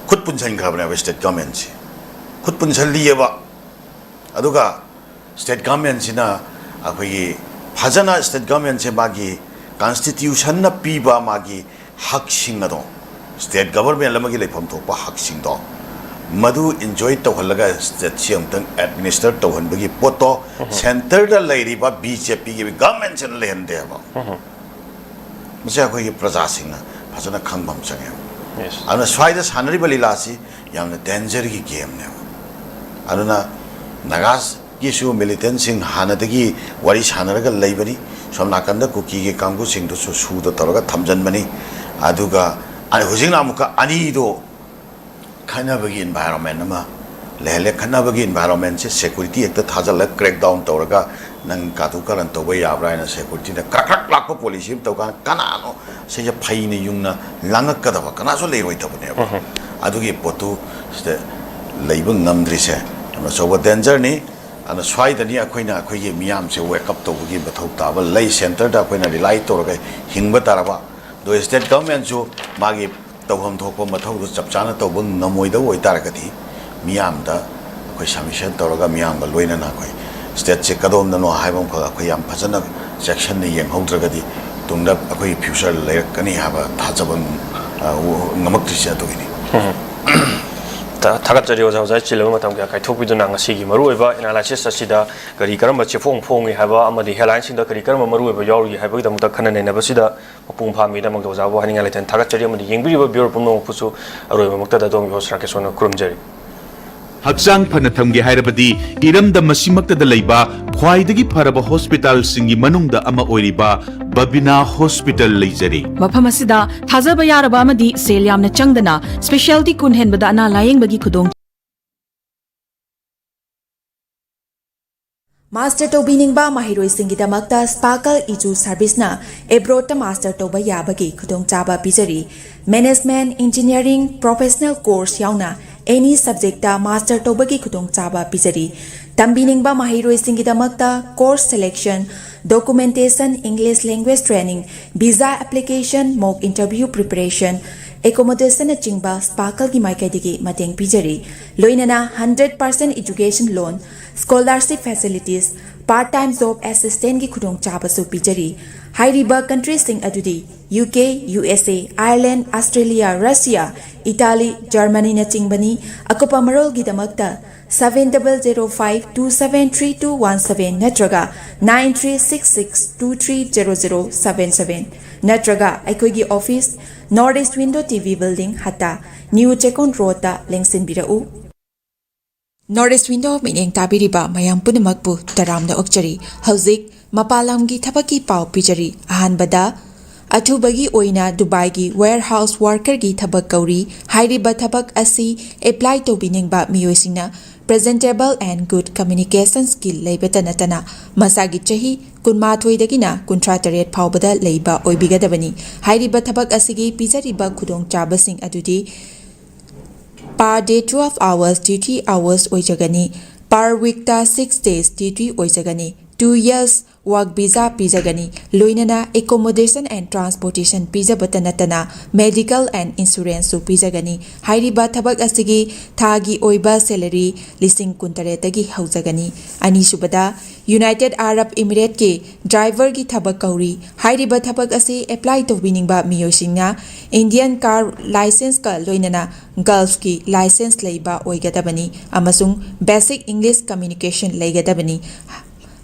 ꯈꯨꯠ ꯄꯨꯟꯁꯤꯟꯈ꯭ꯔꯕꯅꯦꯕ state governmentꯁꯦ꯫ ꯈꯨꯠ ꯄꯨꯟꯁꯤꯜꯂꯤꯑꯕ꯫ ꯑꯗꯨꯒ state governmentꯁꯤꯅ ꯑꯩꯈꯣꯏꯒꯤ ꯐꯖꯅ state governmentꯁꯦ ꯃꯥꯒꯤ constitutionꯅ ꯄꯤꯕ ꯃꯥꯒꯤ ꯍꯛꯁꯤꯡ ꯑꯗꯣ, state government ꯑꯃꯒꯤ ꯂꯩꯐꯝ ꯊꯣꯛꯄ ꯍꯛꯁꯤꯡꯗꯣ, ꯃꯗꯨ enjoy ꯇꯧꯍꯜꯂꯒ stateꯁꯤ ꯑꯃꯨꯛꯇꯪ administer ꯇꯧꯍꯟꯕꯒꯤ ꯄꯣꯠꯇꯣ centreꯗ ꯂꯩꯔꯤꯕ BJPꯒꯤ governmentꯁꯤꯅ ꯂꯩꯍꯟꯗꯦꯕ꯫ ꯃꯁꯤ ꯑꯩꯈꯣꯏꯒꯤ ꯄ꯭ꯔꯖꯥꯁꯤꯡꯅ ꯐꯖꯅ ꯈꯪꯕ ꯑꯃ ꯆꯪꯉꯦꯕ꯫ ꯑꯗꯨꯅ ꯁ꯭ꯋꯥꯏꯗ ꯁꯥꯟꯅꯔꯤꯕ ꯂꯤꯂꯥꯁꯤ ꯌꯥꯝꯅ dangerꯒꯤ gameꯅꯦꯕ꯫ ꯑꯗꯨꯅ ꯅꯥꯒꯥꯒꯤꯁꯨ militantꯁꯤꯡ ꯍꯥꯟꯅꯗꯒꯤ ꯋꯥꯔꯤ ꯁꯥꯟꯅꯔꯒ ꯂꯩꯕꯅꯤ꯫ ꯁꯣꯝ ꯅꯥꯀꯟꯗ ꯀꯨꯀꯤꯒꯤ ꯀꯥꯡꯕꯨꯁꯤꯡꯗꯨꯁꯨ ꯁꯨꯗ ꯇꯧꯔꯒ ꯊꯝꯖꯤꯟꯕꯅꯤ꯫ ꯑꯗꯨꯒ ꯍꯧꯖꯤꯛꯅ ꯑꯃꯨꯛꯀ ꯑꯅꯤꯗꯣ ꯈꯠꯅꯕꯒꯤ environment ꯑꯃ ꯂꯩꯍꯜꯂꯦ꯫ ꯈꯠꯅꯕꯒꯤ environmentꯁꯦ security ꯍꯦꯛꯇ ꯊꯥꯖꯤꯜꯂꯒ crackdown ꯇꯧꯔꯒ ꯅꯪ ꯀꯥꯇꯨ ꯀꯥꯔꯟ ꯇꯧꯕ ꯌꯥꯕ꯭ꯔꯥ ꯍꯥꯏꯅ securityꯅ ꯀ꯭ꯔꯛ ꯀ꯭ꯔꯛ ꯂꯥꯛꯄ policy ꯑꯃ ꯇꯧꯀꯥꯟꯗ ꯀꯅꯥꯅꯣ ꯁꯤꯁꯦ ꯐꯩꯅ ꯌꯨꯡꯅ ꯂꯥꯡꯉꯛꯀꯗꯕ ꯀꯅꯥꯁꯨ ꯂꯩꯔꯣꯏꯗꯕꯅꯦꯕ꯫ ꯑꯗꯨꯒꯤ ꯄꯣꯠꯇꯨ ꯁꯤꯗ ꯂꯩꯕ ꯉꯝꯗ꯭ꯔꯤꯁꯦ ꯌꯥꯝꯅ ꯑꯆꯧꯕ dangerꯅꯤ꯫ ꯑꯗꯨꯅ ꯁ꯭ꯋꯥꯏꯗꯅꯤ ꯑꯩꯈꯣꯏꯅ ꯑꯩꯈꯣꯏꯒꯤ ꯃꯤꯌꯥꯝꯁꯦ wake up ꯇꯧꯕꯒꯤ ꯃꯊꯧ ꯇꯥꯕ ꯂꯩ꯫ Centreꯗ ꯑꯩꯈꯣꯏꯅ rely ꯇꯧꯔꯒ ꯍꯤꯡꯕ ꯇꯥꯔꯕ, ꯑꯗꯣ state governmentꯁꯨ ꯃꯥꯒꯤ ꯇꯧꯐꯝ ꯊꯣꯛꯄ ꯃꯊꯧꯗꯨ ꯆꯞ ꯆꯥꯅ ꯇꯧꯕ ꯉꯝꯃꯣꯏꯗꯕ ꯑꯣꯏꯇꯥꯔꯒꯗꯤ ꯃꯤꯌꯥꯝꯗ ꯑꯩꯈꯣꯏ submission ꯇꯧꯔꯒ ꯃꯤꯌꯥꯝꯒ ꯂꯣꯏꯅꯅ ꯑꯩꯈꯣꯏ ꯁ꯭ꯇꯦꯠꯁꯦ ꯀꯗꯣꯝꯗꯅꯣ ꯍꯥꯏꯕ ꯑꯃꯈꯛ ꯑꯩꯈꯣꯏ ꯌꯥꯝ ꯐꯖꯅ ꯆꯦꯛꯁꯤꯟꯅ ꯌꯦꯡꯍꯧꯗ꯭ꯔꯒꯗꯤ ꯇꯨꯡꯗ ꯑꯩꯈꯣꯏꯒꯤ ꯐ꯭ꯌꯨꯆꯔ ꯂꯩꯔꯛꯀꯅꯤ ꯍꯥꯏꯕ ꯊꯥꯖꯕ, ꯑ, ꯉꯝꯃꯛꯇ꯭ꯔꯤꯁꯦ ꯑꯗꯨꯒꯤꯅꯤ꯫ ꯊꯥꯒꯠꯆꯔꯤ ꯑꯣꯖꯥ, ꯑꯣꯖꯥ ꯆꯤꯜꯂꯕ ꯃꯇꯝ ꯀꯌꯥ ꯀꯥꯏꯊꯣꯛꯄꯤꯗꯨꯅ ꯉꯁꯤꯒꯤ ꯃꯔꯨꯑꯣꯏꯕ ꯑꯦꯅꯥꯂꯥꯏꯁꯤꯁ ꯑꯁꯤꯗ ꯀꯔꯤ ꯀꯔꯝꯕ ꯆꯦꯐꯣꯡ ꯐꯣꯡꯏ ꯍꯥꯏꯕ ꯑꯃꯗꯤ ꯍꯦꯗꯂꯥꯏꯟꯁꯤꯡꯗ ꯀꯔꯤ ꯀꯔꯝꯕ ꯃꯔꯨꯑꯣꯏꯕ ꯌꯥꯎꯔꯤ ꯍꯥꯏꯕꯒꯤꯗꯃꯛꯇ ꯈꯟꯅ ꯅꯩꯅꯕꯁꯤꯗ ꯃꯄꯨꯡ ꯐꯥꯍꯟꯕꯒꯤꯗꯃꯛꯇ ꯑꯣꯖꯥꯕꯨ ꯍꯥꯏꯅꯤꯡꯉꯥꯏ ꯂꯩꯇꯅ ꯊꯥꯒꯠꯆꯔꯤ ꯑꯃꯗꯤ ꯌꯦꯡꯕꯤꯔꯤꯕ ꯚꯤꯌꯨꯋꯔ ꯄꯨꯝꯅꯃꯛꯄꯨꯁꯨ ꯑꯔꯣꯏꯕꯃꯛꯇꯗ ꯑꯗꯣꯝꯒꯤ ꯍꯣꯁ ꯔꯥꯀꯦꯁꯣꯔꯅ ꯈꯨꯔꯨꯝꯖꯔꯤ꯫ ꯍꯛꯆꯥꯡ ꯐꯅ ꯊꯝꯒꯦ ꯍꯥꯏꯔꯕꯗꯤ ꯏꯔꯝꯗꯝ ꯑꯁꯤꯃꯛꯇꯗ ꯂꯩꯕ ꯈ꯭ꯋꯥꯏꯗꯒꯤ ꯐꯔꯕ ꯍꯣꯁꯄꯤꯇꯥꯜꯁꯤꯡꯒꯤ ꯃꯅꯨꯡꯗ ꯑꯃ ꯑꯣꯏꯔꯤꯕ ꯕꯕꯤꯅꯥ ꯍꯣꯁꯄꯤꯇꯥꯜ ꯂꯩꯖꯔꯤ꯫ ꯃꯐꯝ ꯑꯁꯤꯗ ꯊꯥꯖꯕ ꯌꯥꯔꯕ ꯑꯃꯗꯤ ꯁꯦꯜ ꯌꯥꯝꯅ ꯆꯪꯗꯅ ꯁ꯭ꯄꯦꯁꯤꯌꯦꯜꯇꯤ ꯀꯨꯟ ꯍꯦꯟꯕꯗ ꯑꯅꯥ ꯂꯥꯌꯦꯡꯕꯒꯤ ꯈꯨꯗꯣꯡ ꯃꯥꯁꯇꯔ ꯇꯧꯕꯤꯅꯤꯡꯕ ꯃꯍꯩꯔꯣꯏꯁꯤꯡꯒꯤꯗꯃꯛꯇ ꯁ꯭ꯄꯥꯔꯀꯜ ꯏꯖꯨ ꯁꯔꯚꯤꯁꯅ ꯑꯦꯕ꯭ꯔꯣꯗꯇ ꯃꯥꯁꯇꯔ ꯇꯧꯕ ꯌꯥꯕꯒꯤ ꯈꯨꯗꯣꯡꯆꯥꯕ ꯄꯤꯖꯔꯤ꯫ ꯃꯦꯅꯦꯖꯃꯦꯟꯠ, ꯏꯟꯖꯤꯅꯤꯌꯥꯔꯤꯡ, ꯄ꯭ꯔꯣꯐꯦꯁꯅꯦꯜ ꯀꯣꯔꯁ ꯌꯥꯎꯅ ꯑꯦꯅꯤ ꯁꯕꯖꯦꯛꯇ ꯃꯥꯁꯇꯔ ꯇꯧꯕꯒꯤ ꯈꯨꯗꯣꯡꯆꯥꯕ ꯄꯤꯖꯔꯤ꯫ ꯇꯝꯕꯤꯅꯤꯡꯕ ꯃꯍꯩꯔꯣꯏꯁꯤꯡꯒꯤꯗꯃꯛꯇ course selection, documentation, English language training, visa application, mock interview preparation, ꯑꯦꯀꯣꯃꯣꯗꯦꯁꯟꯅꯆꯤꯡꯕ ꯁ꯭ꯄꯥꯔꯀꯜꯒꯤ ꯃꯥꯏꯀꯩꯗꯒꯤ ꯃꯇꯦꯡ ꯄꯤꯖꯔꯤ꯫ ꯂꯣꯏꯅꯅ hundred percent education loan, scholarship facilities, part time job ꯑꯦꯁꯤꯁꯇꯦꯟꯠꯀꯤ ꯈꯨꯗꯣꯡꯆꯥꯕꯁꯨ ꯄꯤꯖꯔꯤ꯫ ꯍꯥꯏꯔꯤꯕ ꯀꯟꯇ꯭ꯔꯤꯁꯤꯡ ꯑꯗꯨꯗꯤ U K, U S A, Ireland, Australia, Russia, Italy, ꯖꯔꯃꯅꯤꯅꯆꯤꯡꯕꯅꯤ꯫ ꯑꯀꯨꯞꯄ ꯃꯔꯣꯜꯒꯤꯗꯃꯛꯇ seven double zero five two seven three two one seven ꯅꯠꯇ꯭ꯔꯒ nine three six six two three zero zero seven seven ꯅꯠꯇ꯭ꯔꯒ ꯑꯩꯈꯣꯏꯒꯤ office, north east window T V building, Hatta, new Checkon ꯔꯣꯗꯇ ꯂꯦꯡꯁꯤꯟꯕꯤꯔꯛꯎ꯫ North east window ꯃꯤꯠꯌꯦꯡ ꯇꯥꯕꯤꯔꯤꯕ ꯃꯌꯥꯝ ꯄꯨꯝꯅꯃꯛꯄꯨ ꯇꯔꯥꯝꯅ ꯑꯣꯛꯆꯔꯤ꯫ ꯍꯧꯖꯤꯛ ꯃꯄꯥꯟ ꯂꯝꯒꯤ ꯊꯕꯛꯀꯤ ꯄꯥꯎ ꯄꯤꯖꯔꯤ꯫ ꯑꯍꯥꯟꯕꯗ, ꯑꯊꯨꯕꯒꯤ ꯑꯣꯏꯅ ꯗꯨꯕꯥꯏꯒꯤ ꯋꯦꯌꯔꯍꯥꯎꯁ ꯋꯥꯔꯀꯔꯒꯤ ꯊꯕꯛ ꯀꯧꯔꯤ꯫ ꯍꯥꯏꯔꯤꯕ ꯊꯕꯛ ꯑꯁꯤ ꯑꯦꯄ꯭ꯂꯥꯏ ꯇꯧꯕꯤꯅꯤꯡꯕ ꯃꯤꯑꯣꯏꯁꯤꯡꯅ presentable and good communication skill ꯂꯩꯕꯇ ꯅꯠꯇꯅ ꯃꯁꯥꯒꯤ ꯆꯍꯤ ꯀꯨꯟꯃꯥꯊꯣꯏꯗꯒꯤꯅ ꯀꯨꯟꯊ꯭ꯔꯥ ꯇꯔꯦꯠ ꯐꯥꯎꯕꯗ ꯂꯩꯕ ꯑꯣꯏꯕꯤꯒꯗꯕꯅꯤ꯫ ꯍꯥꯏꯔꯤꯕ ꯊꯕꯛ ꯑꯁꯤꯒꯤ ꯄꯤꯖꯔꯤꯕ ꯈꯨꯗꯣꯡꯆꯥꯕꯁꯤꯡ ꯑꯗꯨꯗꯤ per day twelve hours duty hours ꯑꯣꯏꯖꯒꯅꯤ꯫ Per weekꯇ six days duty ꯑꯣꯏꯖꯒꯅꯤ꯫ Two years work visa ꯄꯤꯖꯒꯅꯤ꯫ ꯂꯣꯏꯅꯅ accommodation and transportation ꯄꯤꯖꯕꯇ ꯅꯠꯇꯅ medical and insuranceꯁꯨ ꯄꯤꯖꯒꯅꯤ꯫ ꯍꯥꯏꯔꯤꯕ ꯊꯕꯛ ꯑꯁꯤꯒꯤ ꯊꯥꯒꯤ ꯑꯣꯏꯕ salary ꯂꯤꯁꯤꯡ ꯀꯨꯟꯇꯔꯦꯠꯇꯒꯤ ꯍꯧꯖꯒꯅꯤ꯫ ꯑꯅꯤꯁꯨꯕꯗ, United Arab Emirateꯀꯤ driverꯒꯤ ꯊꯕꯛ ꯀꯧꯔꯤ꯫ ꯍꯥꯏꯔꯤꯕ ꯊꯕꯛ ꯑꯁꯤ apply ꯇꯧꯕꯤꯅꯤꯡꯕ ꯃꯤꯑꯣꯏꯁꯤꯡꯅ Indian car licenceꯀ ꯂꯣꯏꯅꯅ Gulfꯀꯤ license ꯂꯩꯕ ꯑꯣꯏꯒꯗꯕꯅꯤ ꯑꯃꯁꯨꯡ basic English communication ꯂꯩꯒꯗꯕꯅꯤ꯫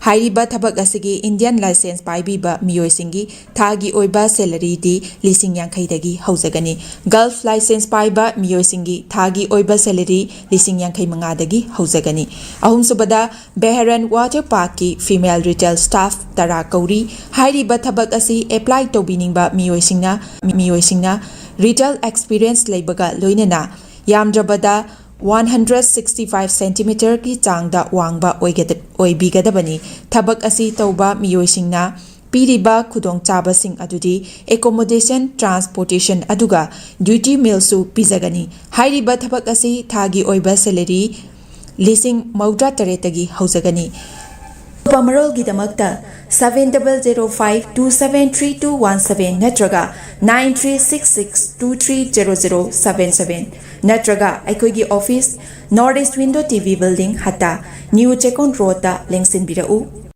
ꯍꯥꯏꯔꯤꯕ ꯊꯕꯛ ꯑꯁꯤꯒꯤ Indian license ꯄꯥꯏꯕꯤꯕ ꯃꯤꯑꯣꯏꯁꯤꯡꯒꯤ ꯊꯥꯒꯤ ꯑꯣꯏꯕ salaryꯗꯤ ꯂꯤꯁꯤꯡ ꯌꯥꯡꯈꯩꯗꯒꯤ ꯍꯧꯖꯒꯅꯤ꯫ Gulf license ꯄꯥꯏꯕ ꯃꯤꯑꯣꯏꯁꯤꯡꯒꯤ ꯊꯥꯒꯤ ꯑꯣꯏꯕ salary ꯂꯤꯁꯤꯡ ꯌꯥꯡꯈꯩ ꯃꯉꯥꯗꯒꯤ ꯍꯧꯖꯒꯅꯤ꯫ ꯑꯍꯨꯝꯁꯨꯕꯗ, Bahrain Water Parkꯀꯤ female retail staff ꯇꯔꯥ ꯀꯧꯔꯤ꯫ ꯍꯥꯏꯔꯤꯕ ꯊꯕꯛ ꯑꯁꯤ apply ꯇꯧꯕꯤꯅꯤꯡꯕ ꯃꯤꯑꯣꯏꯁꯤꯡꯅ, ꯃꯤꯑꯣꯏꯁꯤꯡꯅ retail experience ꯂꯩꯕꯒ ꯂꯣꯏꯅꯅ ꯌꯥꯝꯗ꯭ꯔꯕꯗ one hundred sixty five centimeterꯒꯤ ꯆꯥꯡꯗ ꯋꯥꯡꯕ ꯑꯣꯏꯒꯗ-, ꯑꯣꯏꯕꯤꯒꯗꯕꯅꯤ꯫ ꯊꯕꯛ ꯑꯁꯤ ꯇꯧꯕ ꯃꯤꯑꯣꯏꯁꯤꯡꯅ ꯄꯤꯔꯤꯕ ꯈꯨꯗꯣꯡꯆꯥꯕꯁꯤꯡ ꯑꯗꯨꯗꯤ accommodation, transportation ꯑꯗꯨꯒ duty mealꯁꯨ ꯄꯤꯖꯒꯅꯤ꯫ ꯍꯥꯏꯔꯤꯕ ꯊꯕꯛ ꯑꯁꯤ ꯊꯥꯒꯤ ꯑꯣꯏꯕ salary ꯂꯤꯁꯤꯡ ꯃꯧꯗ꯭ꯔꯥ ꯇꯔꯦꯠꯇꯒꯤ ꯍꯧꯖꯒꯅꯤ꯫ ꯑꯀꯨꯞꯄ ꯃꯔꯣꯜꯒꯤꯗꯃꯛꯇ seven double zero five two seven three two one seven ꯅꯠꯇ꯭ꯔꯒ nine three six six two three zero zero seven seven ꯅꯠꯇ꯭ꯔꯒ ꯑꯩꯈꯣꯏꯒꯤ office, North East Window TV Building, ꯍꯠꯇꯥ, New ꯆꯦꯛꯀꯣꯟ ꯔꯣꯗꯇ ꯂꯦꯡꯁꯤꯟꯕꯤꯔꯛꯎ꯫